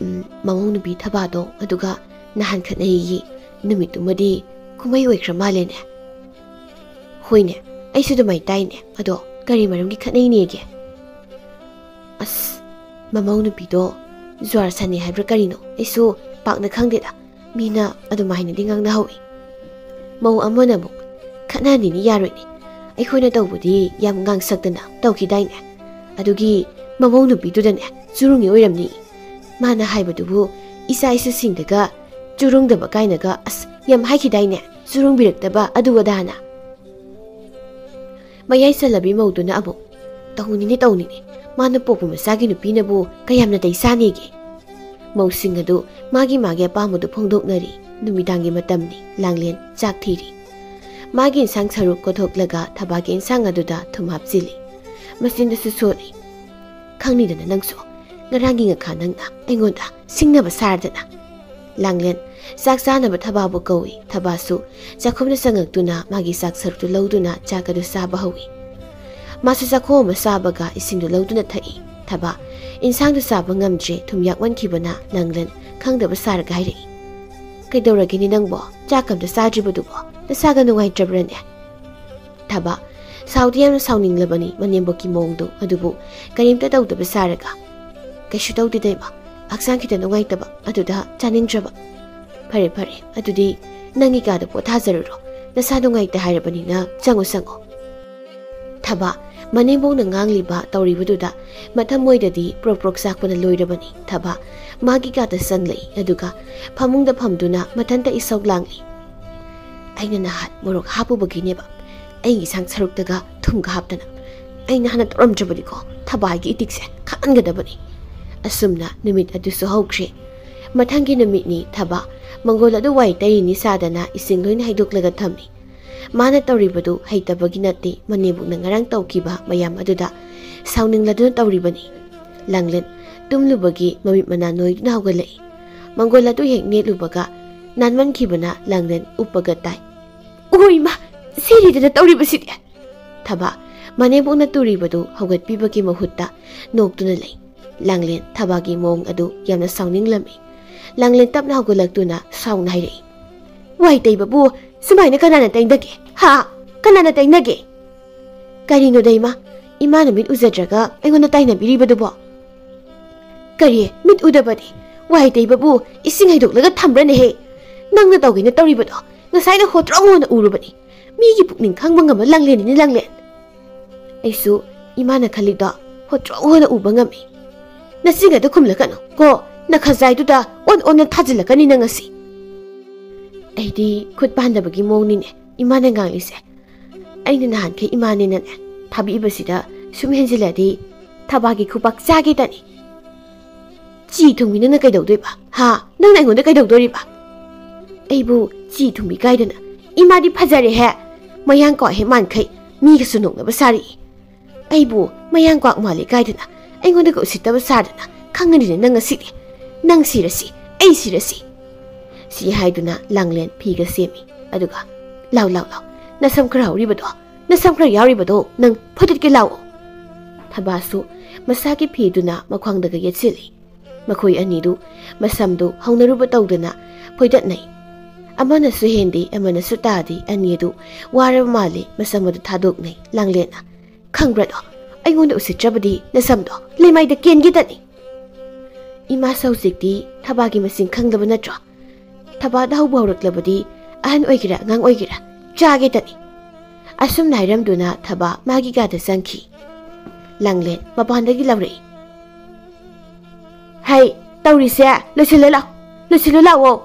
"ꯎꯝ, ꯃꯃꯧ ꯅꯨꯄꯤ ꯊꯕꯥꯗꯣ ꯑꯗꯨꯒ ꯅꯍꯥꯟ ꯈꯠꯅꯩꯌꯦ꯫ ꯅꯨꯃꯤꯠꯇꯨꯃꯗꯤ ꯀꯨꯝꯍꯩ ꯑꯣꯏꯈ꯭ꯔ ꯃꯥꯜꯂꯦꯅꯦ꯫" "ꯍꯣꯏꯅꯦ, ꯑꯩꯁꯨ ꯑꯗꯨꯃꯥꯏꯅ ꯇꯥꯏꯅꯦ꯫ ꯑꯗꯣ ꯀꯔꯤ ꯃꯔꯝꯒꯤ ꯈꯠꯅꯩꯅꯦꯒꯦ?" "ꯑꯁ, ꯃꯃꯧ ꯅꯨꯄꯤꯗꯣ ꯖꯨꯋꯥꯔ ꯁꯥꯟꯅꯩ ꯍꯥꯏꯕ꯭ꯔꯥ ꯀꯔꯤꯅꯣ? ꯑꯩꯁꯨ ꯄꯥꯛꯅ ꯈꯪꯗꯦꯗ꯫ ꯃꯤꯅ ꯑꯗꯨꯃꯥꯏꯅꯗꯤ ꯉꯥꯡꯅꯍꯧꯏ꯫" ꯃꯧ ꯑꯃꯅ ꯑꯃꯨꯛ, "ꯈꯠꯅꯍꯟꯅꯤꯡꯉꯤ ꯌꯥꯔꯣꯏꯅꯦ꯫ ꯑꯩꯈꯣꯏꯅ ꯇꯧꯕꯗꯤ ꯌꯥꯝ ꯉꯥꯡꯁꯛꯇꯅ ꯇꯧꯈꯤꯗꯥꯏꯅꯦ? ꯑꯗꯨꯒꯤ ꯃꯃꯧ ꯅꯨꯄꯤꯗꯨꯗꯅꯦ ꯆꯨꯔꯨꯡꯉꯤ ꯑꯣꯏꯔꯝꯅꯤ꯫ ꯃꯥꯅ ꯍꯥꯏꯕꯗꯨꯕꯨ ꯏꯆꯥ ꯏꯁꯨꯁꯤꯡꯗꯒ ꯆꯨꯔꯨꯡꯗꯕ ꯀꯥꯏꯅꯒ ꯑꯁ ꯌꯥꯝ ꯍꯥꯏꯈꯤꯗꯥꯏꯅꯦ? ꯆꯨꯔꯨꯡꯕꯤꯔꯛꯇꯕ ꯑꯗꯨ ꯑꯗꯥꯅ꯫" ꯃꯌꯥꯏ ꯆꯜꯂꯕꯤ ꯃꯧꯗꯨꯅ ꯑꯃꯨꯛ, "ꯇꯧꯅꯤꯅꯦ, ꯇꯧꯅꯤꯅꯦ꯫ ꯃꯥꯅ ꯄꯣꯛꯄ ꯃꯆꯥꯒꯤ ꯅꯨꯄꯤꯅꯕꯨ ꯀꯌꯥꯝ ꯅꯥꯇꯩ ꯆꯥꯅꯤꯒꯦ? ꯃꯧꯁꯤꯡ ꯑꯗꯨ ꯃꯥꯒꯤ ꯃꯥꯒꯤ ꯑꯄꯥꯝꯕꯗꯨ ꯐꯣꯡꯗꯣꯛꯅꯔꯤ꯫ ꯅꯨꯃꯤꯗꯥꯡꯒꯤ ꯃꯇꯝꯅꯤ꯫ ꯂꯥꯡꯂꯦꯟ ꯆꯥꯛ ꯊꯤꯔꯤ꯫ ꯃꯥꯒꯤ ꯏꯟꯁꯥꯡ ꯁꯔꯨꯛ ꯀꯣꯊꯣꯛꯂꯒ ꯊꯕꯥꯒꯤ ꯏꯟꯁꯥꯡ ꯑꯗꯨꯗ ꯊꯨꯝ ꯍꯥꯞꯆꯤꯜꯂꯤ꯫ ꯃꯆꯤꯟꯗꯁꯨ ꯁꯣꯜꯂꯤ꯫ "ꯈꯪꯅꯤꯗꯅ ꯅꯪꯁꯨ, ꯉꯔꯥꯡꯒꯤ ꯉꯈꯥ ꯅꯪꯅ ꯑꯩꯉꯣꯟꯗ ꯁꯤꯡꯅꯕ ꯁꯥꯔꯗꯅ꯫" ꯂꯥꯡꯂꯦꯟ ꯆꯥꯛ ꯆꯥꯅꯕ ꯊꯕꯥꯕꯨ ꯀꯧꯏ꯫ ꯊꯕꯥꯁꯨ ꯆꯥꯛꯈꯨꯝꯗ ꯆꯪꯉꯛꯇꯨꯅ ꯃꯥꯒꯤ ꯆꯥꯛ ꯁꯔꯨꯛꯇꯨ ꯂꯧꯗꯨꯅ ꯆꯥꯛ ꯑꯗꯨ ꯆꯥꯕ ꯍꯧꯏ꯫ ꯃꯥꯁꯨ ꯆꯥꯛꯈꯣꯝ ꯑꯃ ꯆꯥꯕꯒ ꯏꯁꯤꯡꯗꯨ ꯂꯧꯗꯨꯅ ꯊꯛꯏ꯫ ꯊꯕꯥ ꯏꯟꯁꯥꯡꯗꯨ ꯆꯥꯕ ꯉꯝꯗ꯭ꯔꯦ, ꯊꯨꯝ ꯌꯥꯛꯃꯟꯈꯤꯕꯅ꯫ ꯂꯥꯡꯂꯦꯟ ꯈꯪꯗꯕ ꯁꯥꯔꯒ ꯍꯥꯏꯔꯛꯏ, "ꯀꯩꯗꯧꯔꯒꯦꯅꯦ ꯅꯪꯕꯣ? ꯆꯥꯛ ꯑꯝꯇ ꯆꯥꯗ꯭ꯔꯤꯕꯗꯨꯕꯣ? ꯅꯁꯥꯒ ꯅꯨꯡꯉꯥꯏꯇ꯭ꯔꯕ꯭ꯔꯅꯦ?" ꯊꯕꯥ ꯁꯥꯎꯗꯤ ꯌꯥꯝꯅ ꯁꯥꯎꯅꯤꯡꯂꯕꯅꯤ ꯃꯅꯦꯝꯕꯣꯛꯀꯤ ꯃꯑꯣꯡꯗꯣ, ꯑꯗꯨꯕꯨ ꯀꯔꯤꯝꯇ ꯇꯧꯗꯕ ꯁꯥꯔꯒ, "ꯀꯩꯁꯨ ꯇꯧꯗꯦꯗ ꯏꯃꯥ, ꯍꯛꯆꯥꯡ ꯈꯤꯇ ꯅꯨꯡꯉꯥꯏꯇꯕ, ꯑꯗꯨꯗ ꯆꯥꯅꯤꯡꯗ꯭ꯔꯕ꯫" "ꯐꯔꯦ ꯐꯔꯦ, ꯑꯗꯨꯗꯤ ꯅꯪꯒꯤ ꯀꯥꯗ ꯄꯣꯊꯥꯖꯔꯨꯔꯣ, ꯅꯁꯥ ꯅꯨꯡꯉꯥꯏꯇꯦ ꯍꯥꯏꯔꯕꯅꯤꯅ ꯆꯪꯉꯣ ꯆꯪꯉꯣ꯫" ꯊꯕꯥ ꯃꯅꯦꯝꯕꯣꯛꯅ ꯉꯥꯡꯂꯤꯕ ꯇꯧꯔꯤꯕꯗꯨꯗ ꯃꯊꯃꯣꯏꯗꯗꯤ ꯄ꯭ꯔꯣꯛ ꯄ꯭ꯔꯣꯛ ꯆꯥꯛꯄꯅ ꯂꯣꯏꯔꯕꯅꯤ꯫ ꯊꯕꯥ ꯃꯥꯒꯤ ꯀꯥꯗ ꯆꯪꯂꯛꯏ, ꯑꯗꯨꯒ ꯐꯃꯨꯡꯗ ꯐꯝꯗꯨꯅ ꯃꯊꯟꯇ ꯏꯁꯧ ꯂꯥꯡꯂꯤ꯫ "ꯑꯩꯅ ꯅꯍꯥꯟ ꯃꯣꯔꯣꯛ ꯍꯥꯞꯄꯨꯕꯒꯤꯅꯦꯕ, ꯑꯩꯒꯤ ꯏꯟꯁꯥꯡ ꯁꯔꯨꯛꯇꯒ ꯊꯨꯝꯒ ꯍꯥꯞꯇꯅ꯫ ꯑꯩꯅ ꯍꯥꯟꯅ ꯇꯧꯔꯝꯗ꯭ꯔꯕꯗꯤꯀꯣ, ꯊꯕꯥꯒꯤ ꯏꯇꯤꯛꯁꯦ ꯈꯪꯍꯟꯒꯗꯕꯅꯤ꯫" ꯑꯁꯨꯝꯅ ꯅꯨꯃꯤꯠ ꯑꯗꯨꯁꯨ ꯍꯧꯈ꯭ꯔꯦ꯫ ꯃꯊꯪꯒꯤ ꯅꯨꯃꯤꯠꯅꯤ꯫ ꯊꯕꯥ ꯃꯪꯒꯣꯜ ꯑꯗꯨ ꯋꯥꯏ ꯇꯩꯔꯤꯅꯤ ꯁꯥꯗꯅ ꯏꯁꯤꯡ ꯂꯣꯏꯅ ꯍꯩꯗꯣꯛꯂꯒ ꯊꯝꯃꯤ꯫ ꯃꯥꯅ ꯇꯧꯔꯤꯕꯗꯨ ꯍꯩꯇꯕꯒꯤ ꯅꯠꯇꯦ, ꯃꯅꯦꯝꯕꯣꯛꯅ ꯉꯔꯥꯡ ꯇꯧꯈꯤꯕ ꯃꯌꯥꯝ ꯑꯗꯨꯗ ꯁꯥꯎꯅꯤꯡꯂꯗꯨꯅ ꯇꯧꯔꯤꯕꯅꯤ꯫ ꯂꯥꯡꯂꯦꯟ ꯇꯨꯝꯂꯨꯕꯒꯤ ꯃꯃꯤꯠ ꯃꯅꯥ ꯅꯣꯏꯗꯨꯅ ꯍꯧꯒꯠꯂꯛꯏ꯫ ꯃꯪꯒꯣꯜ ꯑꯗꯨ ꯍꯦꯛ ꯅꯦꯠꯂꯨꯕꯒ ꯅꯥꯟꯃꯟꯈꯤꯕꯅ ꯂꯥꯡꯂꯦꯟ ꯎꯞꯄꯒ ꯇꯥꯏ꯫ "ꯑꯣ ꯏꯃꯥ, ꯁꯤꯔꯤꯗꯅ ꯇꯧꯔꯤꯕꯁꯤꯗꯤ!" ꯊꯕꯥ ꯃꯅꯦꯝꯕꯣꯛꯅ ꯇꯨꯔꯤꯕꯗꯨ ꯍꯧꯒꯠꯄꯤꯕꯒꯤ ꯃꯍꯨꯠꯇ ꯅꯣꯛꯇꯨꯅ ꯂꯩ꯫ ꯂꯥꯡꯂꯦꯟ ꯊꯕꯥꯒꯤ ꯃꯑꯣꯡ ꯑꯗꯨ ꯌꯥꯝꯅ ꯁꯥꯎꯅꯤꯡꯂꯝꯃꯤ꯫ ꯂꯥꯡꯂꯦꯟ ꯇꯞꯅ ꯍꯧꯒꯠꯂꯛꯇꯨꯅ ꯁꯥꯎꯅ ꯍꯥꯏꯔꯛꯏ, "ꯋꯥꯏ ꯇꯩꯕꯕꯨ ꯁꯨꯃꯥꯏꯅ ꯀꯅꯥꯅ ꯇꯩꯅꯒꯦ? ꯍꯥ? ꯀꯅꯥꯅ ꯇꯩꯅꯒꯦ?" "ꯀꯔꯤꯅꯣꯗ ꯏꯃꯥ, ꯏꯃꯥꯅ ꯃꯤꯠ ꯎꯖꯗ꯭ꯔꯒ ꯑꯩꯉꯣꯟꯗ ꯇꯥꯏꯅꯕꯤꯔꯤꯕꯗꯨꯕꯣ?" "ꯀꯔꯤ ꯃꯤꯠ ꯎꯗꯕꯗꯤ? ꯋꯥꯏ ꯇꯩꯕꯕꯨ ꯏꯁꯤꯡ ꯍꯩꯗꯣꯛꯂꯒ ꯊꯝꯕ꯭ꯔꯅꯦꯍꯦ? ꯅꯪꯅ ꯇꯧꯒꯦꯅ ꯇꯧꯔꯤꯕꯗꯣ ꯉꯁꯥꯏꯅ ꯍꯣꯠꯇ꯭ꯔꯣꯛ ꯍꯣꯅ ꯎꯔꯨꯕꯅꯤ꯫ ꯃꯤꯒꯤ ꯄꯨꯛꯅꯤꯡ ꯈꯪꯕ ꯉꯝꯕ ꯂꯥꯡꯂꯦꯟꯅꯤꯅꯦ ꯂꯥꯡꯂꯦꯟ꯫" "ꯑꯩꯁꯨ ꯏꯃꯥꯅ ꯈꯜꯂꯤꯗꯣ ꯍꯣꯠꯇ꯭ꯔꯣꯛ ꯍꯣꯅ ꯎꯕ ꯉꯝꯃꯤ꯫ ꯅꯆꯤꯟ ꯑꯗꯨ ꯈꯨꯝꯂꯛꯀꯅꯨ ꯀꯣ, ꯅꯈꯖꯥꯏꯗꯨꯗ ꯑꯣꯟ ꯑꯣꯟꯅ ꯊꯥꯖꯤꯜꯂꯛꯀꯅꯤ ꯅꯪ ꯉꯁꯤ꯫" "ꯑꯩꯗꯤ ꯈꯨꯠ ꯄꯥꯟꯗꯕꯒꯤ ꯃꯑꯣꯡꯅꯤꯅꯦ ꯏꯃꯥꯅ ꯉꯥꯡꯂꯤꯁꯦ꯫ ꯑꯩꯅ ꯅꯍꯥꯟꯈꯩ ꯏꯃꯥꯅꯦꯅꯅꯦ ꯊꯥꯕꯤꯕꯁꯤꯗ ꯁꯨꯝ ꯍꯦꯟꯖꯤꯜꯂꯗꯤ ꯊꯕꯥꯒꯤ ꯈꯨꯄꯥꯛ ꯆꯥꯒꯦ ꯇꯅꯤ꯫ ꯆꯤ ꯊꯨꯡꯕꯤ ꯅꯪꯅ ꯀꯩꯗꯧꯗꯣꯏꯕ? ꯍꯥ? ꯅꯪꯅ ꯑꯩꯉꯣꯟꯗ ꯀꯩꯗꯧꯗꯣꯔꯤꯕ? ꯑꯩꯕꯨ ꯆꯤ ꯊꯨꯡꯕꯤ ꯀꯥꯏꯗꯅ? ꯏꯃꯥꯗꯤ ꯐꯖꯔꯦꯍꯦ꯫ ꯃꯌꯥꯡ ꯀ꯭ꯋꯥꯛ ꯍꯦꯛ ꯃꯥꯟꯈꯩ ꯃꯤꯒꯁꯨ ꯅꯣꯛꯅꯕ ꯁꯥꯔꯛꯏ꯫ ꯑꯩꯕꯨ ꯃꯌꯥꯡ ꯀ꯭ꯋꯥꯛ ꯃꯥꯜꯂꯤ ꯀꯥꯏꯗꯅ ꯑꯩꯉꯣꯟꯗꯒ ꯎꯁꯤꯠꯇꯕ ꯁꯥꯗꯅ ꯈꯪꯉꯅꯤꯅꯦ ꯅꯪ ꯉꯁꯤꯗꯤ꯫ ꯅꯪ ꯁꯤꯔꯁꯤ, ꯑꯩ ꯁꯤꯔꯁꯤ꯫ ꯁꯤ ꯍꯥꯏꯗꯨꯅ ꯂꯥꯡꯂꯦꯟ ꯐꯤꯒ ꯁꯦꯝꯃꯤ꯫ ꯑꯗꯨꯒ, "ꯂꯥꯎ, ꯂꯥꯎ, ꯂꯥꯎ, ꯅꯁꯝ ꯈꯔ ꯍꯧꯔꯤꯕꯗꯣ, ꯅꯁꯝ ꯈꯔ ꯌꯥꯎꯔꯤꯕꯗꯣ ꯅꯪ ꯐꯨꯗꯠꯀꯦ ꯂꯥꯛꯑꯣ꯫" ꯊꯕꯥꯁꯨ ꯃꯁꯥꯒꯤ ꯐꯤꯗꯨꯅ ꯃꯈ꯭ꯋꯥꯡꯗꯒ ꯌꯦꯠꯁꯤꯜꯂꯤ꯫ ꯃꯈꯣꯏ ꯑꯅꯤꯗꯨ ꯃꯁꯝꯗꯨ ꯍꯧꯅꯔꯨꯕ ꯇꯧꯗꯅ ꯐꯣꯏꯗꯠꯅꯩ꯫ ꯑꯃꯅꯁꯨ ꯍꯦꯟꯗꯦ, ꯑꯃꯅꯁꯨ ꯇꯥꯗꯦ, ꯑꯅꯤ ꯑꯗꯨ ꯋꯥꯔꯕ ꯃꯥꯜꯂꯦ, ꯃꯁꯝ ꯑꯗꯨ ꯊꯥꯗꯣꯛꯅꯩ꯫ ꯂꯥꯡꯂꯦꯟꯅ, "ꯈꯪꯕ꯭ꯔꯥꯗꯣ, ꯑꯩꯉꯣꯟꯗ ꯎꯁꯤꯠꯇ꯭ꯔꯕꯗꯤ ꯅꯁꯝꯗꯣ ꯂꯩꯃꯥꯏꯗ ꯀꯦꯟꯒꯦ ꯇꯅꯤ꯫" ꯏꯃꯥꯁꯨ ꯍꯧꯖꯤꯛꯇꯤ ꯊꯕꯥꯒꯤ ꯃꯁꯤꯡ ꯈꯪꯗꯕ ꯅꯠꯇ꯭ꯔꯣ? ꯊꯕꯥꯗ ꯍꯧꯕ ꯍꯧꯔꯛꯂꯕꯗꯤ ꯑꯍꯟ ꯑꯣꯏꯒꯦꯔꯥ ꯑꯉꯥꯡ ꯑꯣꯏꯒꯦꯔꯥ ꯆꯥꯒꯦ ꯇꯅꯤ꯫ ꯑꯁꯨꯝꯅ ꯍꯥꯏꯔꯝꯗꯨꯅ ꯊꯕꯥ ꯃꯥꯒꯤ ꯀꯥꯗ ꯆꯪꯈꯤ꯫ ꯂꯥꯡꯂꯦꯟ ꯃꯄꯥꯟꯗꯒꯤ ꯂꯥꯎꯔꯛꯏ꯫ "ꯍꯩ, ꯇꯧꯔꯤꯁꯦ ꯂꯣꯏꯁꯤꯜꯂꯣ ꯂꯥꯎ, ꯂꯣꯏꯁꯤꯜꯂꯣ ꯂꯥꯛꯑꯣ꯫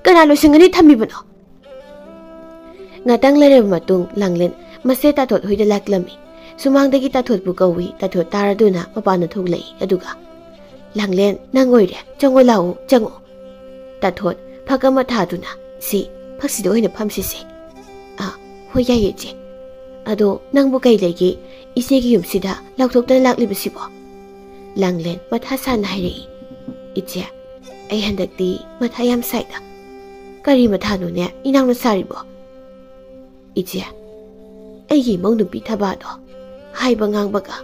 ꯀꯅꯥ ꯂꯣꯏꯁꯤꯟꯒꯅꯤ ꯊꯝꯃꯤꯕꯅꯣ?" ꯉꯥꯛꯇꯪ ꯂꯩꯔꯕ ꯃꯇꯨꯡ ꯂꯥꯡꯂꯦꯟ ꯃꯁꯦ ꯇꯥꯊꯣꯠ ꯍꯣꯏꯗ ꯂꯥꯛꯂꯝꯃꯤ꯫ ꯁꯨꯃꯥꯡꯗꯒꯤ ꯇꯥꯊꯣꯠꯄꯨ ꯀꯧꯏ꯫ ꯇꯥꯊꯣꯠ ꯇꯥꯔꯗꯨꯅ ꯃꯄꯥꯟꯗ ꯊꯣꯛꯂꯛꯏ꯫ ꯑꯗꯨꯒ, "ꯂꯥꯡꯂꯦꯟ, ꯅꯪ ꯑꯣꯏꯔꯦ, ꯆꯪꯉꯣ ꯂꯥꯛꯑꯣ, ꯆꯪꯉꯣ꯫" ꯇꯥꯊꯣꯠ ꯐꯛ ꯑꯃ ꯊꯥꯗꯨꯅ, "ꯁꯤ ꯐꯛꯁꯤꯗ ꯑꯣꯏꯅ ꯐꯝꯁꯤꯁꯦ꯫" "ꯑꯥ, ꯍꯣꯏ, ꯌꯥꯏꯌꯦ, ꯏꯆꯦ꯫ ꯑꯗꯣ ꯅꯪꯕꯨ ꯀꯩ ꯂꯩꯒꯦ ꯏꯆꯦꯒꯤ ꯌꯨꯝꯁꯤꯗ ꯂꯥꯎꯊꯣꯛꯇꯅ ꯂꯥꯛꯂꯤꯕꯁꯤꯕꯣ?" ꯂꯥꯡꯂꯦꯟ ꯃꯊꯥ ꯁꯥꯅ ꯍꯥꯏꯔꯛꯏ꯫ "ꯏꯆꯦ, ꯑꯩ ꯍꯟꯗꯛꯇꯤ ꯃꯊꯥ ꯌꯥꯝ ꯁꯥꯏꯗ꯫" "ꯀꯔꯤ ꯃꯊꯥꯅꯣꯅꯦ ꯏꯅꯥꯎꯅ ꯁꯥꯔꯤꯕꯣ?" "ꯏꯆꯦ, ꯑꯩꯒꯤ ꯏꯃꯧ ꯅꯨꯄꯤ ꯊꯕꯥꯗꯣ ꯍꯥꯏꯕ ꯉꯥꯡꯕꯒ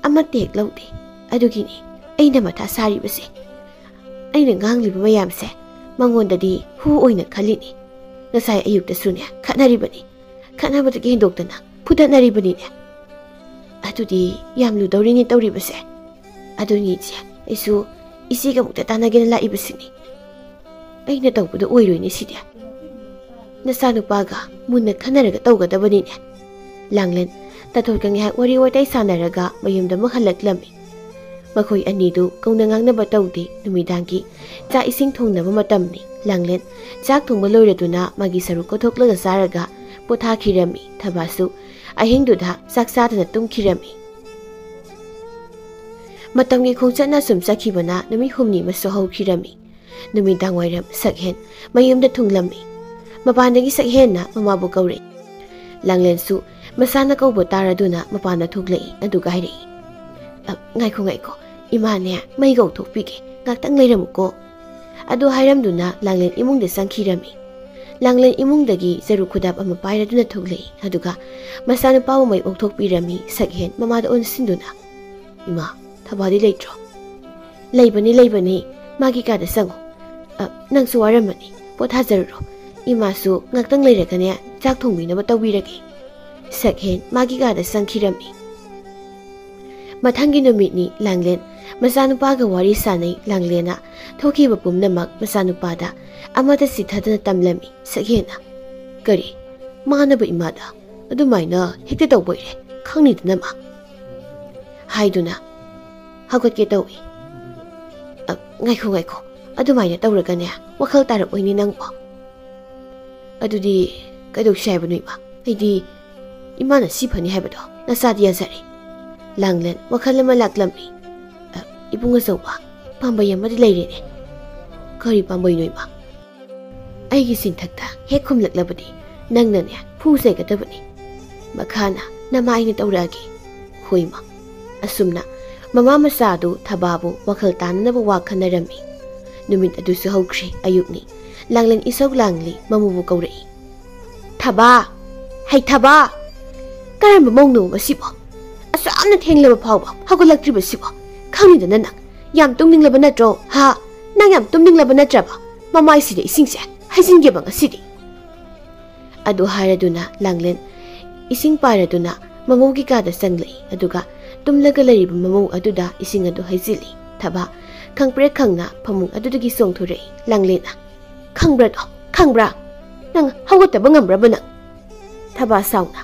ꯑꯃꯠꯇ ꯍꯦꯛ ꯂꯧꯗꯦ꯫ ꯑꯗꯨꯒꯤꯅꯤ ꯑꯩꯅ ꯃꯊꯥ ꯁꯥꯔꯤꯕꯁꯦ꯫ ꯑꯩꯅ ꯉꯥꯡꯂꯤꯕ ꯃꯌꯥꯝꯁꯦ ꯃꯉꯣꯟꯗꯗꯤ ꯍꯨ ꯑꯣꯏꯅ ꯈꯜꯂꯤꯅꯤ꯫ ꯉꯁꯥꯏ ꯑꯌꯨꯛꯇꯁꯨꯅꯦ ꯈꯠꯅꯔꯤꯕꯅꯤ꯫ ꯈꯠꯅꯕꯗꯒꯤ ꯍꯦꯟꯗꯣꯛꯇꯅ ꯐꯨꯗꯠꯅꯔꯤꯕꯅꯤꯅꯦ꯫ ꯑꯗꯨꯗꯤ ꯌꯥꯝ ꯂꯨꯗꯧꯔꯤꯅꯦ ꯇꯧꯔꯤꯕꯁꯦ꯫ ꯑꯗꯨꯅꯤ ꯏꯆꯦ, ꯑꯩꯁꯨ ꯏꯆꯦꯒ ꯑꯃꯨꯛꯇ ꯇꯥꯟꯅꯒꯦꯅ ꯂꯥꯛꯏꯕꯁꯤꯅꯤ꯫ ꯑꯩꯅ ꯇꯧꯕꯗ ꯑꯣꯏꯔꯣꯏꯅꯦ ꯁꯤꯗꯤ꯫ ꯅꯆꯥꯅꯨꯄꯥꯒ ꯃꯨꯟꯅ ꯈꯟꯅꯔꯒ ꯇꯧꯒꯗꯕꯅꯤꯅꯦ꯫" ꯂꯥꯡꯂꯦꯟ ꯇꯥꯊꯣꯠꯀ ꯉꯥꯏꯍꯥꯛ ꯋꯥꯔꯤ ꯋꯥꯇꯥꯏ ꯁꯥꯟꯅꯔꯒ ꯃꯌꯨꯝꯗ ꯑꯃꯨꯛ ꯍꯜꯂꯛꯂꯝꯃꯤ꯫ ꯃꯈꯣꯏ ꯑꯅꯤꯗꯨ ꯀꯧꯅ ꯉꯥꯡꯅꯕ ꯇꯧꯗꯦ꯫ ꯅꯨꯃꯤꯗꯥꯡꯒꯤ ꯆꯥꯛ ꯏꯁꯤꯡ ꯊꯣꯡꯅꯕ ꯃꯇꯝꯅꯤ꯫ ꯂꯥꯡꯂꯦꯟ ꯆꯥꯛ ꯊꯣꯡꯕ ꯂꯣꯏꯔꯗꯨꯅ ꯃꯥꯒꯤ ꯁꯔꯨꯛ ꯀꯣꯊꯣꯛꯂꯒ ꯆꯥꯔꯒ ꯄꯣꯊꯥꯈꯤꯔꯝꯃꯤ꯫ ꯊꯕꯥꯁꯨ ꯑꯍꯤꯡꯗꯨꯗ ꯆꯥꯛ ꯆꯥꯗꯅ ꯇꯨꯝꯈꯤꯔꯝꯃꯤ꯫ ꯃꯇꯝꯒꯤ ꯈꯣꯡꯆꯠꯅ ꯁꯨꯝ ꯆꯠꯈꯤꯕꯅ ꯅꯨꯃꯤꯠ ꯍꯨꯝꯅꯤ ꯑꯃꯁꯨ ꯍꯧꯈꯤꯔꯝꯃꯤ꯫ ꯅꯨꯃꯤꯗꯥꯡ ꯋꯥꯏꯔꯝ ꯁꯛꯍꯦꯟ ꯃꯌꯨꯝꯗ ꯊꯨꯡꯂꯝꯃꯤ꯫ ꯃꯄꯥꯟꯗꯒꯤ ꯁꯛꯍꯦꯟꯅ ꯃꯃꯥꯕꯨ ꯀꯧꯔꯛꯏ꯫ ꯂꯥꯡꯂꯦꯟꯁꯨ ꯃꯁꯥꯅ ꯀꯧꯕ ꯇꯥꯔꯗꯨꯅ ꯃꯄꯥꯟꯗ ꯊꯣꯛꯂꯛꯏ, ꯑꯗꯨꯒ ꯍꯥꯏꯔꯛꯏ, "ꯑ, ꯉꯥꯏꯈꯣ, ꯉꯥꯏꯈꯣ, ꯏꯃꯥꯅꯦ ꯃꯩ ꯀꯧꯊꯣꯛꯄꯤꯒꯦ, ꯉꯥꯛꯇꯪ ꯂꯩꯔꯝꯃꯨꯀꯣ"꯫ ꯑꯗꯨ ꯍꯥꯏꯔꯝꯗꯨꯅ ꯂꯥꯡꯂꯦꯟ ꯏꯃꯨꯡꯗ ꯆꯪꯈꯤꯔꯝꯃꯤ꯫ ꯂꯥꯡꯂꯦꯟ ꯏꯃꯨꯡꯗꯒꯤ ꯆꯔꯨ ꯈꯨꯗꯥꯞ ꯑꯃ ꯄꯥꯏꯔꯗꯨꯅ ꯊꯣꯛꯂꯛꯏ, ꯑꯗꯨꯒ ꯃꯆꯥꯅꯨꯄꯥꯕꯨ ꯃꯩ ꯑꯣꯛꯊꯣꯛꯄꯤꯔꯝꯃꯤ ꯁꯛꯍꯦꯟ ꯃꯃꯥꯗ ꯑꯣꯟꯁꯤꯟꯗꯨꯅ꯫ "ꯏꯃꯥ, ꯊꯕꯥꯗꯤ ꯂꯩꯇ꯭ꯔꯣ?" "ꯂꯩꯕꯅꯤ, ꯂꯩꯕꯅꯤ, ꯃꯥꯒꯤ ꯀꯥꯗ ꯆꯪꯉꯨ꯫ ꯑ, ꯅꯪꯁꯨ ꯋꯥꯔꯝꯃꯅꯤ, ꯄꯣꯊꯥꯖꯔꯨꯔꯣ꯫ ꯏꯃꯥꯁꯨ ꯉꯥꯛꯇꯪ ꯂꯩꯔꯒꯅꯦ ꯆꯥꯛ ꯊꯣꯡꯕꯤꯅꯕ ꯇꯧꯕꯤꯔꯒꯦ"꯫ ꯁꯛꯍꯦꯟ ꯃꯥꯒꯤ ꯀꯥꯗ ꯆꯪꯈꯤꯔꯝꯃꯤ꯫ ꯃꯊꯪꯒꯤ ꯅꯨꯃꯤꯠꯅꯤ ꯂꯥꯡꯂꯦꯟ ꯃꯆꯥꯅꯨꯄꯥꯒ ꯋꯥꯔꯤ ꯁꯥꯟꯅꯩ꯫ ꯂꯥꯡꯂꯦꯟꯅ ꯊꯣꯛꯈꯤꯕ ꯄꯨꯝꯅꯃꯛ ꯃꯆꯥꯅꯨꯄꯥꯗ ꯑꯃꯠꯇ ꯆꯤꯊꯗꯅ ꯇꯝꯂꯝꯃꯤ꯫ ꯁꯛꯍꯦꯟꯅ, "ꯀꯔꯤ? ꯃꯥꯅꯕ ꯏꯃꯥꯗ ꯑꯗꯨꯃꯥꯏꯅ ꯍꯦꯛꯇ ꯇꯧꯕꯣꯏꯔꯦ, ꯈꯪꯅꯤꯗꯅ ꯃꯥ"꯫ ꯍꯥꯏꯗꯨꯅ ꯍꯧꯒꯠꯀꯦ ꯇꯧꯏ꯫ "ꯑ, ꯉꯥꯏꯈꯣ, ꯉꯥꯏꯈꯣ, ꯑꯗꯨꯃꯥꯏꯅ ꯇꯧꯔꯒꯅꯦ ꯋꯥꯈꯜ ꯇꯥꯔꯛꯑꯣꯏꯅꯦ ꯅꯪꯕꯣ"꯫ "ꯑꯗꯨꯗꯤ ꯀꯩꯗꯧꯁꯤ ꯍꯥꯏꯕꯅꯣ ꯏꯃꯥ? ꯑꯩꯗꯤ ꯏꯃꯥꯅ ꯁꯤ ꯐꯅꯤ ꯍꯥꯏꯕꯗꯣ ꯅꯆꯥꯗꯤ ꯌꯥꯖꯔꯦ"꯫ ꯂꯥꯡꯂꯦꯟ ꯋꯥꯈꯜ ꯑꯃ ꯂꯥꯛꯂꯝꯃꯤ꯫ "ꯑ, ꯏꯕꯨꯡ ꯑꯆꯧꯕ, ꯄꯥꯝꯕꯩ ꯑꯃꯗꯤ ꯂꯩꯔꯦꯅꯦ"꯫ "ꯀꯔꯤ ꯄꯥꯝꯕꯩꯅꯣ ꯏꯃꯥ?" "ꯑꯩꯒꯤ ꯆꯤꯟꯊꯛꯇ ꯍꯦꯛ ꯈꯨꯝꯂꯛꯂꯕꯗꯤ ꯅꯪꯅꯅꯦ ꯐꯨ ꯆꯩꯒꯗꯕꯅꯤ꯫ ꯃꯈꯥꯅ ꯅꯃꯥꯏꯅ ꯇꯧꯔꯛꯑꯒꯦ"꯫ ꯍꯣꯏꯃ꯫ ꯑꯁꯨꯝꯅ ꯃꯃꯥ ꯃꯆꯥ ꯑꯗꯨ ꯊꯕꯥꯕꯨ ꯋꯥꯈꯜ ꯇꯥꯅꯅꯕ ꯋꯥ ꯈꯟꯅꯔꯝꯃꯤ꯫ ꯅꯨꯃꯤꯠ ꯑꯗꯨꯁꯨ ꯍꯧꯈ꯭ꯔꯦ꯫ ꯑꯌꯨꯛꯅꯤ꯫ ꯂꯥꯡꯂꯦꯟ ꯏꯁꯧ ꯂꯥꯡꯂꯤ, ꯃꯃꯧꯕꯨ ꯀꯧꯔꯛꯏ꯫ "ꯊꯕꯥ! ꯍꯩ ꯊꯕꯥ! ꯀꯔꯝꯕ ꯃꯧꯅꯣ ꯃꯁꯤꯕꯣ? ꯑꯁꯨꯛ ꯌꯥꯝꯅ ꯊꯦꯡꯂꯕ ꯐꯥꯎꯕ ꯍꯧꯒꯠꯂꯛꯇ꯭ꯔꯤꯕꯁꯤꯕꯣ? ꯈꯪꯉꯤꯗꯅ ꯅꯪ ꯌꯥꯝ ꯇꯨꯝꯅꯤꯡꯂꯕ ꯅꯠꯇ꯭ꯔꯣ? ꯍꯥ? ꯅꯪ ꯌꯥꯝ ꯇꯨꯝꯅꯤꯡꯂꯕ ꯅꯠꯇ꯭ꯔꯕ? ꯃꯃꯥꯏꯁꯤꯗ ꯏꯁꯤꯡꯁꯦ ꯍꯩꯖꯤꯟꯒꯦꯕ ꯉꯁꯤꯗꯤ"꯫ ꯑꯗꯨ ꯍꯥꯏꯔꯗꯨꯅ ꯂꯥꯡꯂꯦꯟ ꯏꯁꯤꯡ ꯄꯥꯏꯔꯗꯨꯅ ꯃꯃꯧꯒꯤ ꯀꯥꯗ ꯆꯪꯂꯛꯏ, ꯑꯗꯨꯒ ꯇꯨꯝꯂꯒ ꯂꯩꯔꯤꯕ ꯃꯃꯧ ꯑꯗꯨꯗ ꯏꯁꯤꯡ ꯑꯗꯨ ꯍꯩꯖꯤꯜꯂꯤ꯫ ꯊꯕꯥ ꯈꯪꯄ꯭ꯔꯦꯛ ꯈꯪꯅ ꯐꯃꯨꯡ ꯑꯗꯨꯗꯒꯤ ꯆꯣꯡꯊꯣꯔꯛꯏ꯫ ꯂꯥꯡꯂꯦꯟꯅ, "ꯈꯪꯕ꯭ꯔꯥꯗꯣ? ꯈꯪꯕ꯭ꯔꯥ? ꯅꯪ ꯍꯧꯒꯠꯇꯕ ꯉꯝꯕ꯭ꯔꯕ ꯅꯪ?" ꯊꯕꯥ ꯁꯥꯎꯅ,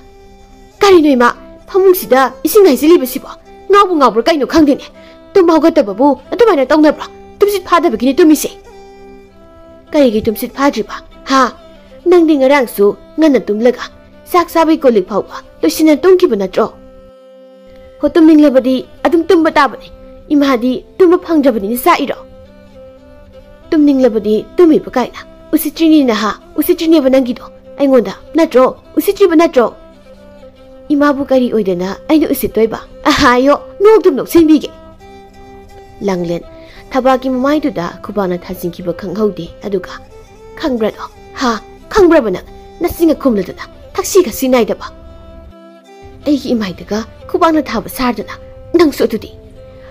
"ꯀꯔꯤꯅꯣ ꯏꯃꯥ, ꯐꯃꯨꯡꯁꯤꯗ ꯏꯁꯤꯡ ꯍꯩꯖꯤꯜꯂꯤꯕꯁꯤꯕꯣ? ꯉꯥꯎꯕꯨ ꯉꯥꯎꯕ꯭ꯔꯥ ꯀꯩꯅꯣ ꯈꯪꯗꯦꯅꯦ꯫ ꯇꯨꯝꯕ ꯍꯧꯒꯠꯇꯕꯕꯨ ꯑꯗꯨꯃꯥꯏꯅ ꯇꯧꯅꯕ꯭ꯔꯣ? ꯇꯨꯝꯁꯤꯠ ꯐꯥꯗꯕꯒꯤꯅꯤ ꯇꯨꯝꯃꯤꯁꯦ"꯫ "ꯀꯔꯤꯒꯤ ꯇꯨꯝꯁꯤꯠ ꯐꯥꯗ꯭ꯔꯤꯕ? ꯍꯥ? ꯅꯪꯗꯤ ꯉꯔꯥꯡꯁꯨ ꯉꯟꯅ ꯇꯨꯝꯂꯒ ꯆꯥꯛ ꯆꯥꯕꯒꯤ ꯀꯣꯜ ꯂꯤꯛ ꯐꯥꯎꯕ ꯂꯣꯏꯁꯤꯟꯅ ꯇꯨꯝꯈꯤꯕ ꯅꯠꯇ꯭ꯔꯣ?" "ꯍꯣ, ꯇꯨꯝꯅꯤꯡꯂꯕꯗꯤ ꯑꯗꯨꯝ ꯇꯨꯝꯕ ꯇꯥꯕꯅꯤ꯫ ꯏꯃꯥꯗꯤ ꯇꯨꯝꯕ ꯐꯪꯗ꯭ꯔꯕꯅꯤꯅ ꯆꯥꯛꯏꯔꯣ? ꯇꯨꯝꯅꯤꯡꯂꯕꯗꯤ ꯇꯨꯝꯃꯤꯕ ꯀꯥꯏꯅ꯫ ꯎꯁꯤꯠꯇ꯭ꯔꯤꯅꯤ ꯅꯍꯥ, ꯎꯁꯤꯠꯇ꯭ꯔꯤꯅꯦꯕ ꯅꯪꯒꯤꯗꯣ꯫ ꯑꯩꯉꯣꯟꯗ ꯅꯠꯇ꯭ꯔꯣ? ꯎꯁꯤꯠꯇ꯭ꯔꯤꯕ ꯅꯠꯇ꯭ꯔꯣ? ꯏꯃꯥꯕꯨ ꯀꯔꯤ ꯑꯣꯏꯗꯅ ꯑꯩꯅ ꯎꯁꯤꯠꯇꯣꯏꯕ? ꯑꯍꯥꯌꯣ, ꯅꯣꯛꯇꯨꯝ ꯅꯣꯛꯁꯤꯟꯕꯤꯒꯦ꯫ ꯂꯥꯡꯂꯦꯟ ꯊꯕꯥꯒꯤ ꯃꯃꯥꯏꯗꯨꯗ ꯈꯨꯕꯥꯛꯅ ꯊꯥꯖꯤꯟꯈꯤꯕ ꯈꯪꯍꯧꯗꯦ꯫ ꯑꯗꯨꯒ, "ꯈꯪꯕ꯭ꯔꯥꯗꯣ? ꯍꯥ? ꯈꯪꯕ꯭ꯔꯕ ꯅꯪ? ꯅꯆꯤꯟꯒ ꯈꯨꯝꯂꯗꯅ, ꯊꯛꯁꯤ ꯈꯥꯁꯤ ꯅꯥꯏꯗꯕ꯫ ꯑꯩꯒꯤ ꯏꯃꯥꯏꯗꯒ ꯈꯨꯕꯥꯛꯅ ꯊꯥꯕ ꯁꯥꯔꯗꯅ, ꯅꯪꯁꯨ ꯑꯗꯨꯗꯤ!"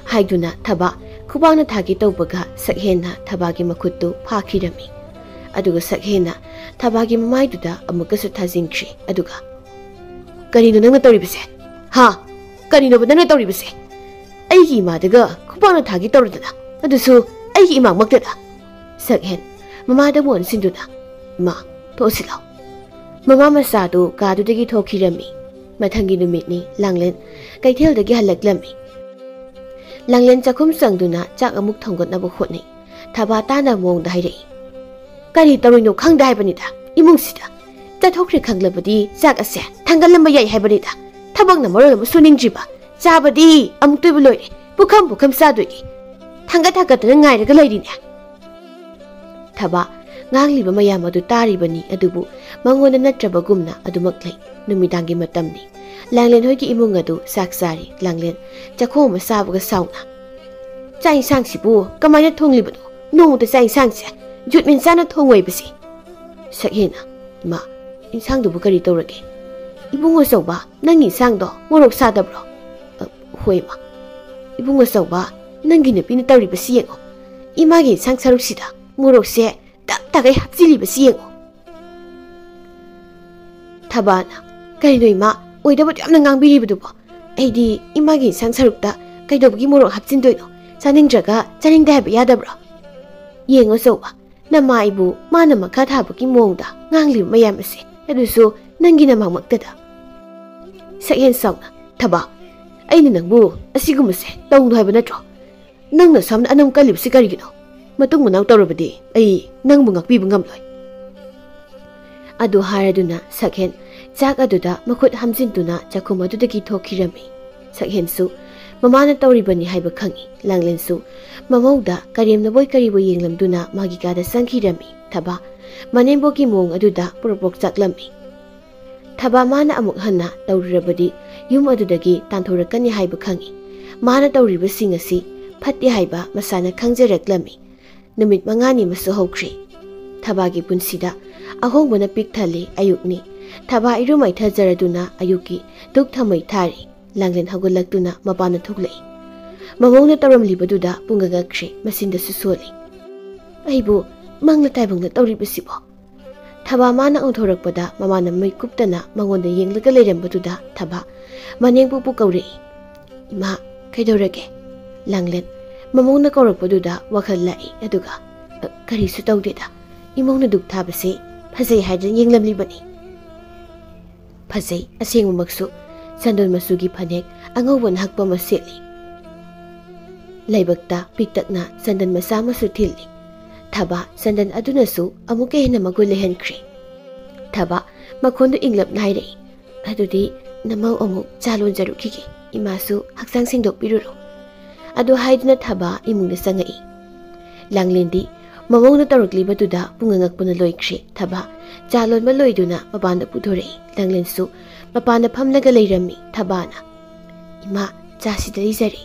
ꯍꯥꯏꯗꯨꯅ ꯊꯕꯥ ꯈꯨꯕꯥꯛꯅ ꯊꯥꯒꯦ ꯇꯧꯕꯒ ꯁꯛꯍꯦꯟꯅ ꯊꯕꯥꯒꯤ ꯃꯈꯨꯠꯇꯨ ꯐꯥꯈꯤꯔꯝꯃꯤ꯫ ꯑꯗꯨꯒ ꯁꯛꯍꯦꯟꯅ ꯊꯕꯥꯒꯤ ꯃꯃꯥꯏꯗꯨꯗ ꯑꯃꯨꯛꯀꯁꯨ ꯊꯥꯖꯤꯟꯈ꯭ꯔꯦ꯫ ꯑꯗꯨꯒ, "ꯀꯔꯤꯅꯣ ꯅꯪꯅ ꯇꯧꯔꯤꯕꯁꯦ? ꯍꯥ? ꯀꯔꯤꯅꯣꯕ ꯅꯪꯅ ꯇꯧꯔꯤꯕꯁꯦ? ꯑꯩꯒꯤ ꯏꯃꯥꯗꯒ ꯈꯨꯕꯥꯛꯅ ꯊꯥꯒꯦ ꯇꯧꯔꯗꯅ, ꯑꯗꯨꯁꯨ ꯑꯩꯒꯤ ꯏꯃꯥꯃꯛꯇꯗ!" ꯁꯛꯍꯦꯟ ꯃꯃꯥꯗꯕꯨ ꯑꯣꯟꯁꯤꯟꯗꯨꯅ, "ꯏꯃꯥ, ꯊꯣꯛꯁꯤ ꯂꯥꯎ꯫" ꯃꯃꯥ ꯃꯆꯥꯗꯨ ꯀꯥꯗꯨꯗꯒꯤ ꯊꯣꯛꯈꯤꯔꯝꯃꯤ꯫ ꯃꯊꯪꯒꯤ ꯅꯨꯃꯤꯠꯅꯤ꯫ ꯂꯥꯡꯂꯦꯟ ꯀꯩꯊꯦꯜꯗꯒꯤ ꯍꯜꯂꯛꯂꯝꯃꯤ꯫ ꯂꯥꯡꯂꯦꯟ ꯆꯥꯛꯈꯨꯝ ꯆꯪꯗꯨꯅ ꯆꯥꯛ ꯑꯃꯨꯛ ꯊꯣꯡꯒꯠꯅꯕ ꯍꯣꯠꯅꯩ꯫ ꯊꯕꯥ ꯇꯥꯅꯕ ꯃꯑꯣꯡꯗ ꯍꯥꯏꯔꯛꯏ, "ꯀꯔꯤ ꯇꯧꯔꯤꯅꯣ ꯈꯪꯗꯦ ꯍꯥꯏꯕꯅꯤꯗ ꯏꯃꯨꯡꯁꯤꯗ꯫ ꯆꯠꯊꯣꯛꯈ꯭ꯔꯦ ꯈꯪꯂꯕꯗꯤ ꯆꯥꯛ ꯑꯁꯦ ꯊꯥꯡꯒꯠꯂꯝꯕ ꯌꯥꯏ ꯍꯥꯏꯕꯅꯤꯗ꯫ ꯊꯕꯛꯅ ꯃꯔꯣꯜ ꯑꯃ ꯁꯨꯅꯤꯡꯗ꯭ꯔꯤꯕ꯫ ꯆꯥꯕꯗꯤ ꯑꯃꯨꯛꯇꯣꯏꯕ ꯂꯣꯏꯔꯦ꯫ ꯄꯨꯈꯝ ꯄꯨꯈꯝ ꯆꯥꯗꯣꯏꯅꯤ꯫ ꯊꯥꯡꯒꯠ ꯊꯥꯡꯒꯠꯇꯅ ꯉꯥꯏꯔꯒ ꯂꯩꯔꯤꯅꯦ꯫" ꯊꯕꯥ ꯉꯥꯡꯂꯤꯕ ꯃꯌꯥꯝ ꯑꯗꯨ ꯇꯥꯔꯤꯕꯅꯤ, ꯑꯗꯨꯕꯨ ꯃꯉꯣꯟꯗ ꯅꯠꯇ꯭ꯔꯕꯒꯨꯝꯅ ꯑꯗꯨꯃꯛ ꯂꯩ꯫ ꯅꯨꯃꯤꯗꯥꯡꯒꯤ ꯃꯇꯝꯅꯤ꯫ ꯂꯥꯡꯂꯦꯟ ꯍꯣꯏꯒꯤ ꯏꯃꯨꯡ ꯑꯗꯨ ꯆꯥꯛ ꯆꯥꯔꯤ꯫ ꯂꯥꯡꯂꯦꯟ ꯆꯥꯛꯈꯣꯝ ꯑꯃ ꯆꯥꯕꯒ ꯁꯥꯎꯅ, "ꯆꯥꯛ ꯏꯟꯁꯥꯡꯁꯤꯕꯨ ꯀꯃꯥꯏꯅ ꯊꯣꯡꯂꯤꯕꯅꯣ? ꯅꯣꯡꯃꯇ ꯆꯥꯛ ꯏꯟꯁꯥꯡꯁꯦ ꯖꯨꯠ ꯃꯦꯟ ꯆꯥꯅ ꯊꯣꯡꯉꯣꯏꯕꯁꯤ꯫" ꯁꯛꯍꯦꯟꯅ, "ꯏꯃꯥ, ꯏꯟꯁꯥꯡꯗꯨꯕꯨ ꯀꯔꯤ ꯇꯧꯔꯒꯦ?" "ꯏꯕꯨꯡ ꯑꯆꯧꯕ, ꯅꯪꯒꯤ ꯏꯟꯁꯥꯡꯗꯣ ꯃꯣꯔꯣꯛ ꯁꯥꯗꯕ꯭ꯔꯣ?" "ꯑ, ꯍꯣꯏ, ꯏꯃꯥ꯫" "ꯏꯕꯨꯡ ꯑꯆꯧꯕ, ꯅꯪꯒꯤ ꯅꯨꯄꯤꯅ ꯇꯧꯔꯤꯕꯁꯤ ꯌꯦꯡꯉꯣ꯫ ꯏꯃꯥꯒꯤ ꯏꯟꯁꯥꯡ ꯁꯔꯨꯛꯁꯤꯗ ꯃꯣꯔꯣꯛꯁꯦ ꯇꯞ ꯇꯥꯒꯩ ꯍꯥꯞꯆꯤꯜꯂꯤꯕꯁꯤ ꯌꯦꯡꯉꯣ꯫" ꯊꯕꯥꯅ, "ꯀꯔꯤꯅꯣ ꯏꯃꯥ, ꯑꯣꯏꯗꯕꯗꯣ ꯌꯥꯝꯅ ꯉꯥꯡꯕꯤꯔꯤꯕꯗꯨꯕꯣ? ꯑꯩꯗꯤ ꯏꯃꯥꯒꯤ ꯏꯟꯁꯥꯡ ꯁꯔꯨꯛꯇ ꯀꯩꯗꯧꯕꯒꯤ ꯃꯣꯔꯣꯛ ꯍꯥꯞꯆꯤꯟꯗꯣꯏꯅꯣ? ꯆꯥꯅꯤꯡꯗ꯭ꯔꯒ ꯆꯥꯅꯤꯡꯗꯦ ꯍꯥꯏꯕ ꯌꯥꯗꯕ꯭ꯔꯣ? ꯌꯦꯡꯉꯣ ꯑꯆꯧꯕ, ꯅꯃꯥ ꯑꯩꯕꯨ ꯃꯥꯅ ꯃꯈꯥ ꯊꯥꯕꯒꯤ ꯃꯑꯣꯡꯗ ꯉꯥꯡꯂꯤꯕ ꯃꯌꯥꯝ ꯑꯁꯦ, ꯑꯗꯨꯁꯨ ꯅꯪꯒꯤ ꯅꯃꯥꯡꯃꯛꯇꯗ꯫" ꯁꯛꯍꯦꯟ ꯁꯥꯎꯅ, "ꯊꯕꯥ, ꯑꯩꯅ ꯅꯪꯕꯨ ꯑꯁꯤꯒꯨꯝꯕꯁꯦ ꯇꯧꯅꯨ ꯍꯥꯏꯕ ꯅꯠꯇ꯭ꯔꯣ? ꯅꯪꯅ ꯁꯝꯅ ꯑꯅꯝ ꯀꯜꯂꯤꯕꯁꯤ ꯀꯔꯤꯒꯤꯅꯣ? ꯃꯇꯨꯡ ꯃꯅꯥꯎ ꯇꯧꯔꯕꯗꯤ ꯑꯩ ꯅꯪꯕꯨ ꯉꯥꯛꯄꯤꯕ ꯉꯝꯂꯣꯏ꯫" ꯑꯗꯨ ꯍꯥꯏꯔꯗꯨꯅ ꯁꯛꯍꯦꯟ ꯆꯥꯛ ꯑꯗꯨꯗ ꯃꯈꯨꯠ ꯍꯥꯝꯖꯤꯟꯗꯨꯅ ꯆꯥꯛꯈꯨꯝ ꯑꯗꯨꯗꯒꯤ ꯊꯣꯛꯈꯤꯔꯝꯃꯤ꯫ ꯁꯛꯍꯦꯟꯁꯨ ꯃꯃꯥꯅ ꯇꯧꯔꯤꯕꯅꯤ ꯍꯥꯏꯕ ꯈꯪꯏ꯫ ꯂꯥꯡꯂꯦꯟꯁꯨ ꯃꯃꯧꯗ ꯀꯔꯦꯝꯅꯕꯣꯏ ꯀꯔꯤꯕꯣꯏ ꯌꯦꯡꯂꯝꯗꯨꯅ ꯃꯥꯒꯤ ꯀꯥꯗ ꯆꯪꯈꯤꯔꯝꯃꯤ꯫ ꯊꯕꯥ ꯃꯅꯦꯝꯕꯣꯛꯀꯤ ꯃꯑꯣꯡ ꯑꯗꯨꯗ ꯄ꯭ꯔꯣꯛ ꯄ꯭ꯔꯣꯛ ꯆꯥꯛꯂꯝꯃꯤ꯫ ꯊꯕꯥ ꯃꯥꯅ ꯑꯃꯨꯛ ꯍꯟꯅ ꯇꯧꯔꯨꯔꯕꯗꯤ ꯌꯨꯝ ꯑꯗꯨꯗꯒꯤ ꯇꯥꯟꯊꯣꯔꯛꯀꯅꯤ ꯍꯥꯏꯕ ꯈꯪꯏ꯫ ꯃꯥꯅ ꯇꯧꯔꯤꯕꯁꯤꯡ ꯑꯁꯤ ꯐꯠꯇꯦ ꯍꯥꯏꯕ ꯃꯁꯥꯅ ꯈꯪꯖꯔꯛꯂꯝꯃꯤ꯫ ꯅꯨꯃꯤꯠ ꯃꯉꯥꯅꯤ ꯑꯃꯁꯨ ꯍꯧꯈ꯭ꯔꯦ꯫ ꯊꯕꯥꯒꯤ ꯄꯨꯟꯁꯤꯗ ꯑꯍꯣꯡꯕꯅ ꯄꯤꯛ ꯊꯜꯂꯤ꯫ ꯑꯌꯨꯛꯅꯤ꯫ ꯊꯕꯥ ꯏꯔꯨ ꯃꯥꯏꯊꯖꯔꯗꯨꯅ ꯑꯌꯨꯛꯀꯤ ꯙꯨꯛ ꯊꯃꯩ ꯊꯥꯔꯤ꯫ ꯂꯥꯡꯂꯦꯟ ꯍꯧꯒꯠꯂꯛꯇꯨꯅ ꯃꯄꯥꯟꯗ ꯊꯣꯛꯂꯛꯏ꯫ ꯃꯃꯧꯅ ꯇꯧꯔꯝꯂꯤꯕꯗꯨꯗ ꯄꯨꯡꯉꯛ ꯉꯛꯈ꯭ꯔꯦ, ꯃꯆꯤꯟꯗꯁꯨ ꯁꯣꯜꯂꯤ꯫ "ꯑꯩꯕꯨ ꯃꯪꯂ ꯇꯥꯏꯕꯪꯂ ꯇꯧꯔꯤꯕꯁꯤꯕꯣ?" ꯊꯕꯥ ꯃꯥꯅ ꯑꯣꯟꯊꯣꯔꯛꯄꯗ ꯃꯃꯥꯅ ꯃꯩ ꯀꯨꯞꯇꯅ ꯃꯉꯣꯟꯗ ꯌꯦꯡꯂꯒ ꯂꯩꯔꯝꯕꯗꯨꯗ ꯊꯕꯥ ꯃꯅꯦꯝꯕꯣꯛꯄꯨ ꯀꯧꯔꯛꯏ꯫ "ꯏꯃꯥ, ꯀꯩꯗꯧꯔꯒꯦ?" ꯂꯥꯡꯂꯦꯟ ꯃꯃꯧꯅ ꯀꯧꯔꯛꯄꯗꯨꯗ ꯋꯥꯈꯜ ꯂꯥꯛꯏ, ꯑꯗꯨꯒ, "ꯑ, ꯀꯔꯤꯁꯨ ꯇꯧꯗꯦꯗ꯫ ꯏꯃꯧꯅ ꯙꯨꯛ ꯊꯥꯕꯁꯦ ꯐꯖꯩ ꯍꯥꯏꯗꯅ ꯌꯦꯡꯂꯝꯂꯤꯕꯅꯤ꯫" ꯐꯖꯩ, ꯑꯁꯦꯡꯕꯃꯛꯁꯨ꯫ ꯆꯟꯗꯣꯟ ꯃꯆꯨꯒꯤ ꯐꯅꯦꯛ ꯑꯉꯧꯕꯅ ꯍꯛꯄ ꯑꯃ ꯁꯦꯠꯂꯤ꯫ ꯂꯥꯏꯕꯛꯇ ꯄꯤꯛꯇꯛꯅ ꯆꯟꯗꯣꯟ ꯃꯆꯥ ꯑꯃꯁꯨ ꯊꯤꯜꯂꯤ꯫ ꯊꯕꯥ ꯆꯟꯗꯣꯟ ꯑꯗꯨꯅꯁꯨ ꯑꯃꯨꯛꯀ ꯍꯦꯟꯅ ꯃꯒꯨꯟ ꯂꯩꯍꯟꯈ꯭ꯔꯦ꯫ ꯊꯕꯥ ꯃꯈꯣꯟꯗꯨ ꯏꯪꯂꯞꯅ ꯍꯥꯏꯔꯛꯏ, "ꯑꯗꯨꯗꯤ ꯅꯃꯧ ꯑꯃꯨꯛ ꯆꯥ ꯂꯣꯟꯖꯔꯨꯈꯤꯒꯦ꯫ ꯏꯃꯥꯁꯨ ꯍꯛꯆꯥꯡ ꯁꯦꯡꯗꯣꯛꯄꯤꯔꯨꯔꯣ꯫" ꯑꯗꯨ ꯍꯥꯏꯗꯨꯅ ꯊꯕꯥ ꯏꯃꯨꯡꯗ ꯆꯪꯉꯛꯏ꯫ ꯂꯥꯡꯂꯦꯟꯗꯤ ꯃꯃꯧꯅ ꯇꯧꯔꯛꯂꯤꯕꯗꯨꯗ ꯄꯨꯡꯉꯛ ꯉꯛꯄꯅ ꯂꯣꯏꯈ꯭ꯔꯦ꯫ ꯊꯕꯥ ꯆꯥ ꯂꯣꯟꯕ ꯂꯣꯏꯗꯨꯅ ꯃꯄꯥꯟꯗ ꯄꯨꯊꯣꯔꯛꯏ꯫ ꯂꯥꯡꯂꯦꯟꯁꯨ ꯃꯄꯥꯟꯗ ꯐꯝꯂꯒ ꯂꯩꯔꯝꯃꯤ꯫ ꯊꯕꯥꯅ, "ꯏꯃꯥ, ꯆꯥ ꯁꯤꯗ ꯂꯩꯖꯔꯦ꯫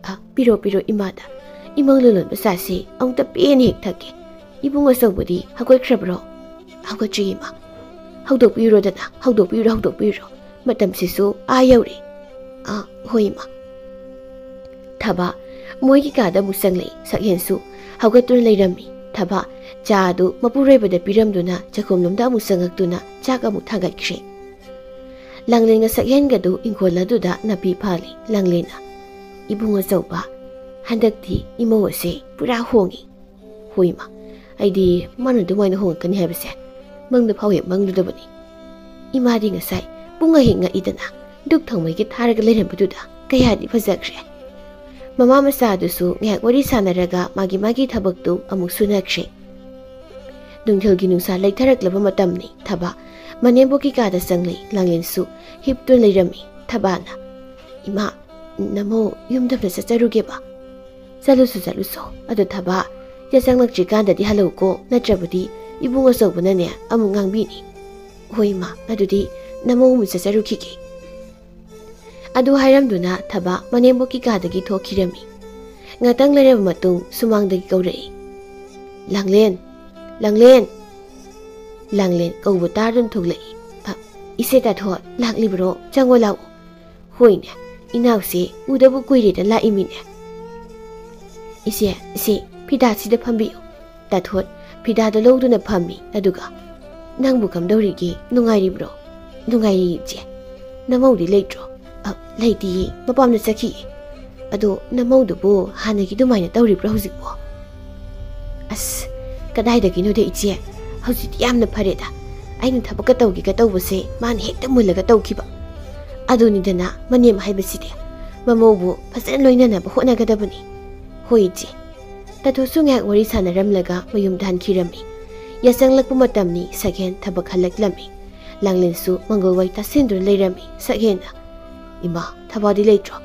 ꯑ, ꯄꯤꯔꯣ, ꯄꯤꯔꯣ ꯏꯃꯥꯗ꯫ ꯏꯃꯧꯅ ꯂꯣꯟꯕ ꯆꯥꯁꯤ ꯑꯃꯨꯛꯇ ꯄꯦꯟꯅ ꯍꯦꯛ ꯊꯛꯀꯦ꯫ ꯏꯕꯨꯡ ꯑꯆꯧꯕꯗꯤ ꯍꯧꯒꯠꯈ꯭ꯔꯕ꯭ꯔꯣ?" "ꯍꯧꯒꯠꯇ꯭ꯔꯤ ꯏꯃꯥ꯫" "ꯍꯧꯗꯣꯛꯄꯤꯔꯨꯔꯣꯗꯅ, ꯍꯧꯗꯣꯛꯄꯤꯔꯨꯔꯣ, ꯍꯧꯗꯣꯛꯄꯤꯔꯨꯔꯣ꯫ ꯃꯇꯝꯁꯤꯁꯨ ꯑꯥ ꯌꯧꯔꯦ꯫" "ꯑꯥ, ꯍꯣꯏ ꯏꯃꯥ꯫" ꯊꯕꯥ ꯃꯣꯏꯒꯤ ꯀꯥꯗ ꯑꯃꯨꯛ ꯆꯪꯂꯛꯏ꯫ ꯁꯛꯍꯦꯟꯁꯨ ꯍꯧꯒꯠꯇꯨꯅ ꯂꯩꯔꯝꯃꯤ꯫ ꯊꯕꯥ ꯆꯥ ꯑꯗꯨ ꯃꯄꯨꯔꯣꯏꯕꯗ ꯄꯤꯔꯝꯗꯨꯅ ꯆꯥꯛꯈꯨꯝꯂꯣꯝꯗ ꯑꯃꯨꯛ ꯆꯪꯉꯛꯇꯨꯅ ꯆꯥꯛ ꯑꯃꯨꯛ ꯊꯥꯡꯒꯠꯈ꯭ꯔꯦ꯫ ꯂꯥꯡꯂꯦꯟꯒ ꯁꯛꯍꯦꯟꯒꯗꯨ ꯏꯪꯈꯣꯜ ꯑꯗꯨꯗ ꯅꯥꯄꯤ ꯐꯥꯜꯂꯤ꯫ ꯂꯥꯡꯂꯦꯟꯅ, "ꯏꯕꯨꯡ ꯑꯆꯧꯕ, ꯍꯟꯗꯛꯇꯤ ꯏꯃꯧ ꯑꯁꯦ ꯄꯨꯔꯥ ꯍꯣꯡꯉꯤ꯫" "ꯍꯣꯏ ꯏꯃꯥ, ꯑꯩꯗꯤ ꯃꯥꯅ ꯑꯗꯨꯃꯥꯏꯅ ꯍꯣꯡꯉꯛꯀꯅꯤ ꯍꯥꯏꯕꯁꯦ ꯃꯪꯗ ꯐꯥꯎ ꯍꯦꯛ ꯃꯪꯂꯨꯗꯕꯅꯤ꯫" ꯏꯃꯥꯗꯤ ꯉꯁꯥꯏ ꯄꯨꯡ ꯑꯍꯤꯡ ꯉꯛꯏꯗꯅ ꯙꯨꯛ ꯊꯥꯎꯃꯩꯒꯤ ꯊꯥꯔꯒ ꯂꯩꯔꯝꯕꯗꯨꯗ ꯀꯌꯥꯗꯤ ꯐꯖꯈ꯭ꯔꯦ꯫ ꯃꯃꯥ ꯃꯆꯥ ꯑꯗꯨꯁꯨ ꯉꯥꯏꯍꯥꯛ ꯋꯥꯔꯤ ꯁꯥꯟꯅꯔꯒ ꯃꯥꯒꯤ ꯃꯥꯒꯤ ꯊꯕꯛꯇꯨ ꯑꯃꯨꯛ ꯁꯨꯅꯈ꯭ꯔꯦ꯫ ꯅꯨꯡꯊꯤꯜꯒꯤ ꯅꯨꯡꯁꯥ ꯂꯩꯊꯔꯛꯂꯕ ꯃꯇꯝꯅꯤ꯫ ꯊꯕꯥ ꯃꯅꯦꯝꯕꯣꯛꯀꯤ ꯀꯥꯗ ꯆꯪꯂꯛꯏ꯫ ꯂꯥꯡꯂꯦꯟꯁꯨ ꯍꯤꯞꯇꯨꯅ ꯂꯩꯔꯝꯃꯤ꯫ ꯊꯕꯥꯅ, "ꯏꯃꯥ, "ꯅꯃꯧ ꯌꯨꯝꯗ ꯑꯝꯇ ꯆꯠꯆꯔꯨꯒꯦꯕ?" "ꯆꯠꯂꯨꯁꯨ ꯆꯠꯂꯨꯁꯣ꯫ ꯑꯗꯣ ꯊꯕꯥ, ꯌꯥꯆꯪꯂꯛꯇ꯭ꯔꯤꯀꯥꯟꯗꯗꯤ ꯍꯜꯂꯛꯎꯀꯣ, ꯅꯠꯇ꯭ꯔꯕꯗꯤ ꯏꯕꯨꯡ ꯑꯆꯧꯕꯅꯅꯦ ꯑꯃꯨꯛ ꯉꯥꯡꯕꯤꯅꯤ꯫" "ꯍꯣꯏ ꯏꯃꯥ, ꯑꯗꯨꯗꯤ ꯅꯃꯧ ꯑꯃꯨꯛ ꯆꯠꯆꯔꯨꯈꯤꯒꯦ꯫" ꯑꯗꯨ ꯍꯥꯏꯔꯝꯗꯨꯅ ꯊꯕꯥ ꯃꯅꯦꯝꯕꯣꯛꯀꯤ ꯀꯥꯗꯒꯤ ꯊꯣꯛꯈꯤꯔꯝꯃꯤ꯫ ꯉꯥꯛꯇꯪ ꯂꯩꯔꯕ ꯃꯇꯨꯡ ꯁꯨꯃꯥꯡꯗꯒꯤ ꯀꯧꯔꯛꯏ, "ꯂꯥꯡꯂꯦꯟ! ꯂꯥꯡꯂꯦꯟ!" ꯂꯥꯡꯂꯦꯟ ꯀꯧꯕ ꯇꯥꯗꯨꯅ ꯊꯣꯛꯂꯛꯏ꯫ "ꯑ, ꯏꯆꯦ ꯇꯥꯊꯣꯠ, ꯂꯥꯛꯂꯤꯕ꯭ꯔꯣ? ꯆꯪꯉꯣ ꯂꯥꯛꯑꯣ꯫" "ꯍꯣꯏꯅꯦ, ꯏꯅꯥꯎꯁꯦ ꯎꯗꯕ ꯀꯨꯏꯔꯦꯗ ꯂꯥꯛꯏꯃꯤꯅꯦ꯫" "ꯏꯆꯦ, ꯏꯆꯦ, ꯐꯤꯗꯥꯁꯤꯗ ꯐꯝꯕꯤꯌꯨ꯫" ꯇꯥꯊꯣꯠ ꯐꯤꯗꯥꯗꯣ ꯂꯧꯗꯨꯅ ꯐꯝꯃꯤ꯫ ꯑꯗꯨꯒ, "ꯅꯪꯕꯨ ꯀꯝꯗꯧꯔꯤꯒꯦ? ꯅꯨꯡꯉꯥꯏꯔꯤꯕ꯭ꯔꯣ?" "ꯅꯨꯡꯉꯥꯏꯔꯤ ꯏꯆꯦ꯫ ꯅꯃꯧꯗꯤ ꯂꯩꯇ꯭ꯔꯣ?" "ꯑ, ꯂꯩꯇꯤꯌꯦ, ꯃꯄꯥꯝꯗ ꯆꯠꯈꯤꯌꯦ꯫" "ꯑꯗꯣ ꯅꯃꯧꯗꯨꯕꯨ ꯍꯥꯟꯅꯒꯤ ꯑꯗꯨꯃꯥꯏꯅ ꯇꯧꯔꯤꯕ꯭ꯔꯣ ꯍꯧꯖꯤꯛꯄꯣ?" "ꯑꯁ, ꯀꯗꯥꯏꯗꯒꯤꯅꯣꯗ ꯏꯆꯦ, ꯍꯧꯖꯤꯛꯇꯤ ꯌꯥꯝꯅ ꯐꯔꯦꯗ꯫ ꯑꯩꯅ ꯊꯕꯛꯀ ꯇꯧꯒꯦꯒ ꯇꯧꯕꯁꯦ ꯃꯥꯅ ꯍꯦꯛꯇ ꯃꯨꯜꯂꯒ ꯇꯧꯈꯤꯕ꯫ ꯑꯗꯨꯅꯤꯗꯅ ꯃꯅꯦꯝ ꯍꯥꯏꯕꯁꯤꯗꯤ, ꯃꯃꯧꯕꯨ ꯐꯖꯅ ꯂꯣꯏꯅꯅꯕ ꯍꯣꯠꯅꯒꯗꯕꯅꯤ꯫" "ꯍꯣꯏ ꯏꯆꯦ꯫" ꯇꯥꯊꯣꯠꯁꯨ ꯉꯥꯏꯍꯥꯛ ꯋꯥꯔꯤ ꯁꯥꯟꯅꯔꯝꯂꯒ ꯃꯌꯨꯝꯗ ꯍꯟꯈꯤꯔꯝꯃꯤ꯫ ꯌꯥꯆꯪꯂꯛꯄ ꯃꯇꯝꯅꯤ꯫ ꯁꯛꯍꯦꯟ ꯊꯕꯛ ꯍꯜꯂꯛꯂꯝꯃꯤ꯫ ꯂꯥꯡꯂꯦꯟꯁꯨ ꯃꯪꯒꯣꯜ ꯋꯥꯏ ꯇꯥꯁꯤꯟꯗꯨꯅ ꯂꯩꯔꯝꯃꯤ꯫ ꯁꯛꯍꯦꯟꯅ, "ꯏꯃꯥ, ꯊꯕꯥꯗꯤ ꯂꯩꯇ꯭ꯔꯣ?"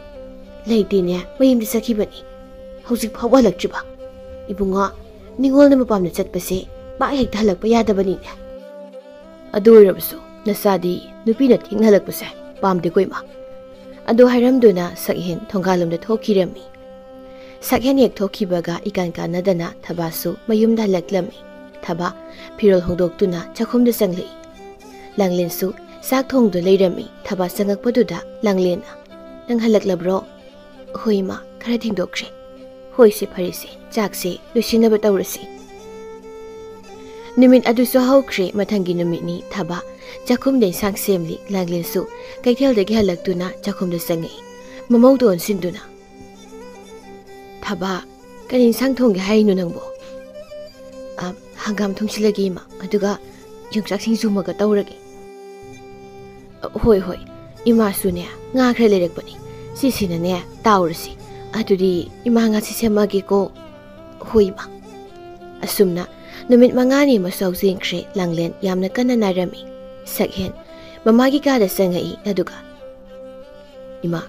"ꯂꯩꯇꯦꯅꯦ, ꯃꯌꯨꯝꯗ ꯆꯠꯈꯤꯕꯅꯤ꯫ ꯍꯧꯖꯤꯛ ꯐꯥꯎꯕ ꯍꯜꯂꯛꯇ꯭ꯔꯤꯕ? ꯏꯕꯨꯡꯉꯣ, ꯅꯤꯉꯣꯜꯅ ꯃꯄꯥꯝꯗ ꯆꯠꯄꯁꯦ ꯄꯥꯛ ꯍꯦꯛꯇ ꯍꯜꯂꯛꯄ ꯌꯥꯗꯕꯅꯤꯅꯦ꯫ ꯑꯗꯨ ꯑꯣꯏꯔꯕꯁꯨ ꯅꯆꯥꯗꯤ ꯅꯨꯄꯤꯅ ꯊꯦꯡꯅ ꯍꯜꯂꯛꯄꯁꯦ ꯄꯥꯝꯗꯦꯀꯣ ꯏꯃꯥ꯫" ꯑꯗꯨ ꯍꯥꯏꯔꯝꯗꯨꯅ ꯁꯛꯍꯦꯟ ꯊꯣꯡꯒꯥꯜꯂꯣꯝꯗ ꯊꯣꯛꯈꯤꯔꯝꯃꯤ꯫ ꯁꯛꯍꯦꯟ ꯍꯦꯛ ꯊꯣꯛꯈꯤꯕꯒ ꯏꯀꯥꯟ ꯀꯥꯟꯅꯗꯅ ꯊꯕꯥꯁꯨ ꯃꯌꯨꯝꯗ ꯍꯜꯂꯛꯂꯝꯃꯤ꯫ ꯊꯕꯥ ꯐꯤꯔꯣꯜ ꯍꯣꯡꯗꯣꯛꯇꯨꯅ ꯆꯥꯛꯈꯨꯝꯗ ꯆꯪꯂꯛꯏ꯫ ꯂꯥꯡꯂꯦꯟꯁꯨ ꯆꯥꯛ ꯊꯣꯡꯗꯨꯅ ꯂꯩꯔꯝꯃꯤ꯫ ꯊꯕꯥ ꯆꯪꯉꯛꯄꯗꯨꯗ ꯂꯥꯡꯂꯦꯟꯅ, "ꯅꯪ ꯍꯜꯂꯛꯂꯕ꯭ꯔꯣ?" "ꯍꯣꯏ ꯏꯃꯥ, ꯈꯔ ꯊꯦꯡꯗꯣꯛꯈ꯭ꯔꯦ꯫" "ꯍꯣꯏꯁꯦ, ꯐꯔꯦꯁꯦ, ꯆꯥꯛꯁꯦ ꯂꯣꯏꯁꯤꯟꯅꯕ ꯇꯧꯔꯁꯤ꯫" ꯅꯨꯃꯤꯠ ꯑꯗꯨꯁꯨ ꯍꯧꯈ꯭ꯔꯦ꯫ ꯃꯊꯪꯒꯤ ꯅꯨꯃꯤꯠꯅꯤ꯫ ꯊꯕꯥ ꯆꯥꯛꯈꯨꯝꯗ ꯏꯟꯁꯥꯡ ꯁꯦꯝꯂꯤ꯫ ꯂꯥꯡꯂꯦꯟꯁꯨ ꯀꯩꯊꯦꯜꯗꯒꯤ ꯍꯜꯂꯛꯇꯨꯅ ꯆꯥꯛꯈꯨꯝꯗ ꯆꯪꯉꯛꯏ꯫ ꯃꯃꯧꯗ ꯑꯣꯟꯁꯤꯟꯗꯨꯅ, "ꯊꯕꯥ, ꯀꯔꯤ ꯏꯟꯁꯥꯡ ꯊꯣꯡꯒꯦ ꯍꯥꯏꯔꯤꯅꯣ ꯅꯪꯕꯣ?" "ꯑ, ꯍꯪꯒꯥꯝ ꯊꯣꯡꯁꯤꯜꯂꯒꯦ ꯏꯃꯥ, ꯑꯗꯨꯒ ꯌꯣꯡꯆꯥꯛ ꯁꯤꯡꯖꯨ ꯑꯃꯒ ꯇꯧꯔꯒꯦ꯫" "ꯑ, ꯍꯣꯏ, ꯍꯣꯏ, ꯏꯃꯥꯁꯨꯅꯦ ꯉꯥ ꯈꯔ ꯂꯩꯔꯛꯄꯅꯤ, ꯁꯤꯁꯤꯅꯅꯦ ꯇꯥꯎꯔꯁꯤ꯫ ꯑꯗꯨꯗꯤ ꯏꯃꯥ ꯉꯥꯁꯤ ꯁꯦꯝꯃꯛꯑꯒꯦꯀꯣ꯫" "ꯍꯣꯏ ꯏꯃꯥ꯫" ꯑꯁꯨꯝꯅ ꯅꯨꯃꯤꯠ ꯃꯉꯥꯅꯤ ꯑꯃꯁꯨ ꯍꯧꯖꯤꯟꯈ꯭ꯔꯦ꯫ ꯂꯥꯡꯂꯦꯟ ꯌꯥꯝꯅ ꯀꯟꯅ ꯅꯥꯔꯝꯃꯤ꯫ ꯁꯛꯍꯦꯟ ꯃꯃꯥꯒꯤ ꯀꯥꯗ ꯆꯪꯉꯛꯏ꯫ ꯑꯗꯨꯒ, "ꯏꯃꯥ,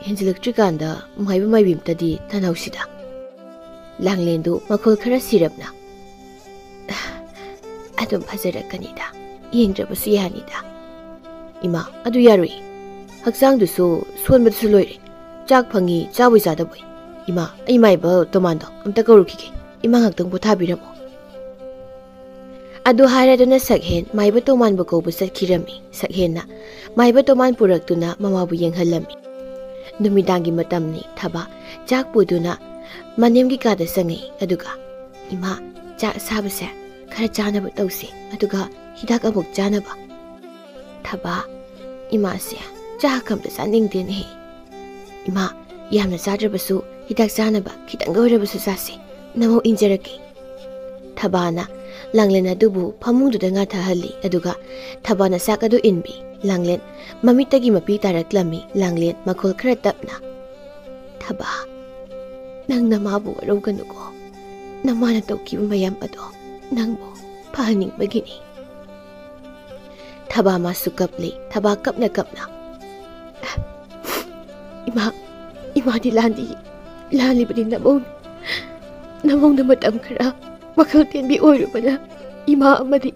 ꯍꯦꯟꯖꯤꯜꯂꯛꯇ꯭ꯔꯤꯀꯥꯟꯗ ꯃꯥꯏꯕ ꯃꯥꯏꯕꯤ ꯑꯝꯇꯗꯤ ꯇꯥꯟꯅꯧꯁꯤꯗ꯫ ꯂꯥꯡꯂꯦꯟꯗꯨ ꯃꯈꯣꯜ ꯈꯔ ꯁꯤꯔꯞꯅ, "ꯑꯗꯨꯝ ꯐꯖꯔꯛꯀꯅꯤꯗ, ꯌꯦꯡꯗ꯭ꯔꯕꯁꯨ ꯌꯥꯅꯤꯗ꯫" "ꯏꯃꯥ, ꯑꯗꯨ ꯌꯥꯔꯣꯏ꯫ ꯍꯛꯆꯥꯡꯗꯨꯁꯨ ꯁꯣꯟꯕꯗꯨꯁꯨ ꯂꯣꯏꯔꯦ꯫ ꯆꯥꯛ ꯐꯪꯉꯤ, ꯆꯥꯕꯣꯏ ꯆꯥꯗꯕꯣꯏ꯫ ꯏꯃꯥ, ꯑꯩ ꯃꯥꯏꯕ ꯇꯣꯃꯥꯟꯗꯣ ꯑꯝꯇ ꯀꯧꯔꯨꯈꯤꯒꯦ꯫ ꯏꯃꯥ ꯉꯥꯛꯇꯪ ꯄꯣꯊꯥꯕꯤꯔꯝꯃꯣ꯫" ꯑꯗꯨ ꯍꯥꯏꯔꯗꯨꯅ ꯁꯛꯍꯦꯟ ꯃꯥꯏꯕ ꯇꯣꯃꯥꯟꯕꯨ ꯀꯧꯕ ꯆꯠꯈꯤꯔꯝꯃꯤ꯫ ꯁꯛꯍꯦꯟꯅ ꯃꯥꯏꯕ ꯇꯣꯃꯥꯟ ꯄꯨꯔꯛꯇꯨꯅ ꯃꯃꯥꯕꯨ ꯌꯦꯡꯍꯜꯂꯝꯃꯤ꯫ ꯅꯨꯃꯤꯗꯥꯡꯒꯤ ꯃꯇꯝꯅꯤ꯫ ꯊꯕꯥ ꯆꯥꯛ ꯄꯨꯗꯨꯅ ꯃꯅꯦꯝꯒꯤ ꯀꯥꯗ ꯆꯪꯉꯛꯏ꯫ ꯑꯗꯨꯒ, "ꯏꯃꯥ, ꯆꯥꯛ ꯑꯁꯥꯕꯁꯦ ꯈꯔ ꯆꯥꯅꯕ ꯇꯧꯁꯦ, ꯑꯗꯨꯒ ꯍꯤꯗꯥꯛ ꯑꯃꯨꯛ ꯆꯥꯅꯕ꯫" ꯊꯕꯥ, "ꯏꯃꯥꯁꯦ ꯆꯥꯛ ꯑꯝꯇ ꯆꯥꯅꯤꯡꯗꯦꯅꯦꯍꯦ꯫" "ꯏꯃꯥ, ꯌꯥꯝꯅ ꯆꯥꯗ꯭ꯔꯕꯁꯨ ꯍꯤꯗꯥꯛ ꯆꯥꯅꯕ ꯈꯤꯇꯪꯒ ꯑꯣꯏꯔꯕꯁꯨ ꯆꯥꯁꯦ꯫ ꯅꯃꯧ ꯏꯟꯖꯔꯛꯀꯦ꯫" ꯊꯕꯥꯅ ꯂꯥꯡꯂꯦꯟ ꯑꯗꯨꯕꯨ ꯐꯃꯨꯡꯗꯨꯗ ꯉꯥꯊꯍꯜꯂꯤ꯫ ꯑꯗꯨꯒ ꯊꯕꯥꯅ ꯆꯥꯛ ꯑꯗꯨ ꯏꯟꯕꯤ꯫ ꯂꯥꯡꯂꯦꯟ ꯃꯃꯤꯠꯇꯒꯤ ꯃꯄꯤ ꯇꯥꯔꯛꯂꯝꯃꯤ꯫ ꯂꯥꯡꯂꯦꯟ ꯃꯈꯣꯜ ꯈꯔ ꯇꯞꯅ, "ꯊꯕꯥ, ꯅꯪ ꯅꯃꯥꯕꯨ ꯋꯥꯔꯧꯒꯅꯨꯀꯣ꯫ ꯅꯃꯥꯅ ꯇꯧꯈꯤꯕ ꯃꯌꯥꯝ ꯑꯗꯣ ꯅꯪꯕꯨ ꯐꯍꯟꯅꯤꯡꯕꯒꯤꯅꯤ꯫" ꯊꯕꯥ ꯃꯥꯁꯨ ꯀꯞꯂꯤ꯫ ꯊꯕꯥ ꯀꯞꯅ ꯀꯞꯅ, "ꯏꯃꯥ, ꯏꯃꯥꯗꯤ ꯂꯥꯟꯗꯤ ꯂꯥꯜꯂꯤꯕꯅꯤ ꯅꯃꯧ꯫ ꯅꯃꯧꯅ ꯃꯇꯝ ꯈꯔ ꯋꯥꯈꯜ ꯇꯦꯟꯕꯤ ꯑꯣꯏꯔꯨꯕꯅ ꯏꯃꯥ ꯑꯃꯗꯤ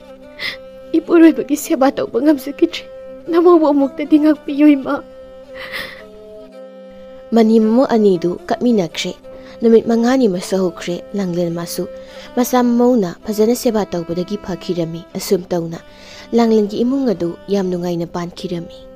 ꯏꯄꯨꯔꯣꯏꯕꯒꯤ ꯁꯦꯕꯥ ꯇꯧꯕ ꯉꯝꯖꯈꯤꯗ꯭ꯔꯦ꯫ ꯅꯃꯧꯕꯨ ꯑꯃꯨꯛꯇꯗꯤ ꯉꯥꯛꯄꯤꯌꯨ ꯏꯃꯥ꯫" ꯃꯅꯤ ꯃꯃꯧ ꯑꯅꯤꯗꯨ ꯀꯞꯃꯤꯟꯅꯈ꯭ꯔꯦ꯫ ꯅꯨꯃꯤꯠ ꯃꯉꯥꯅꯤ ꯃꯁꯨ ꯍꯧꯈ꯭ꯔꯦ꯫ ꯂꯥꯡꯂꯦꯟ ꯃꯥꯁꯨ ꯃꯆꯥ ꯃꯃꯧꯅ ꯐꯖꯅ ꯁꯦꯕꯥ ꯇꯧꯕꯗꯒꯤ ꯐꯈꯤꯔꯝꯃꯤ꯫ ꯑꯁꯨꯝ ꯇꯧꯅ ꯂꯥꯡꯂꯦꯟꯒꯤ ꯏꯃꯨꯡ ꯑꯗꯨ ꯌꯥꯝ ꯅꯨꯡꯉꯥꯏꯅ ꯄꯥꯟꯈꯤꯔꯝꯃꯤ꯫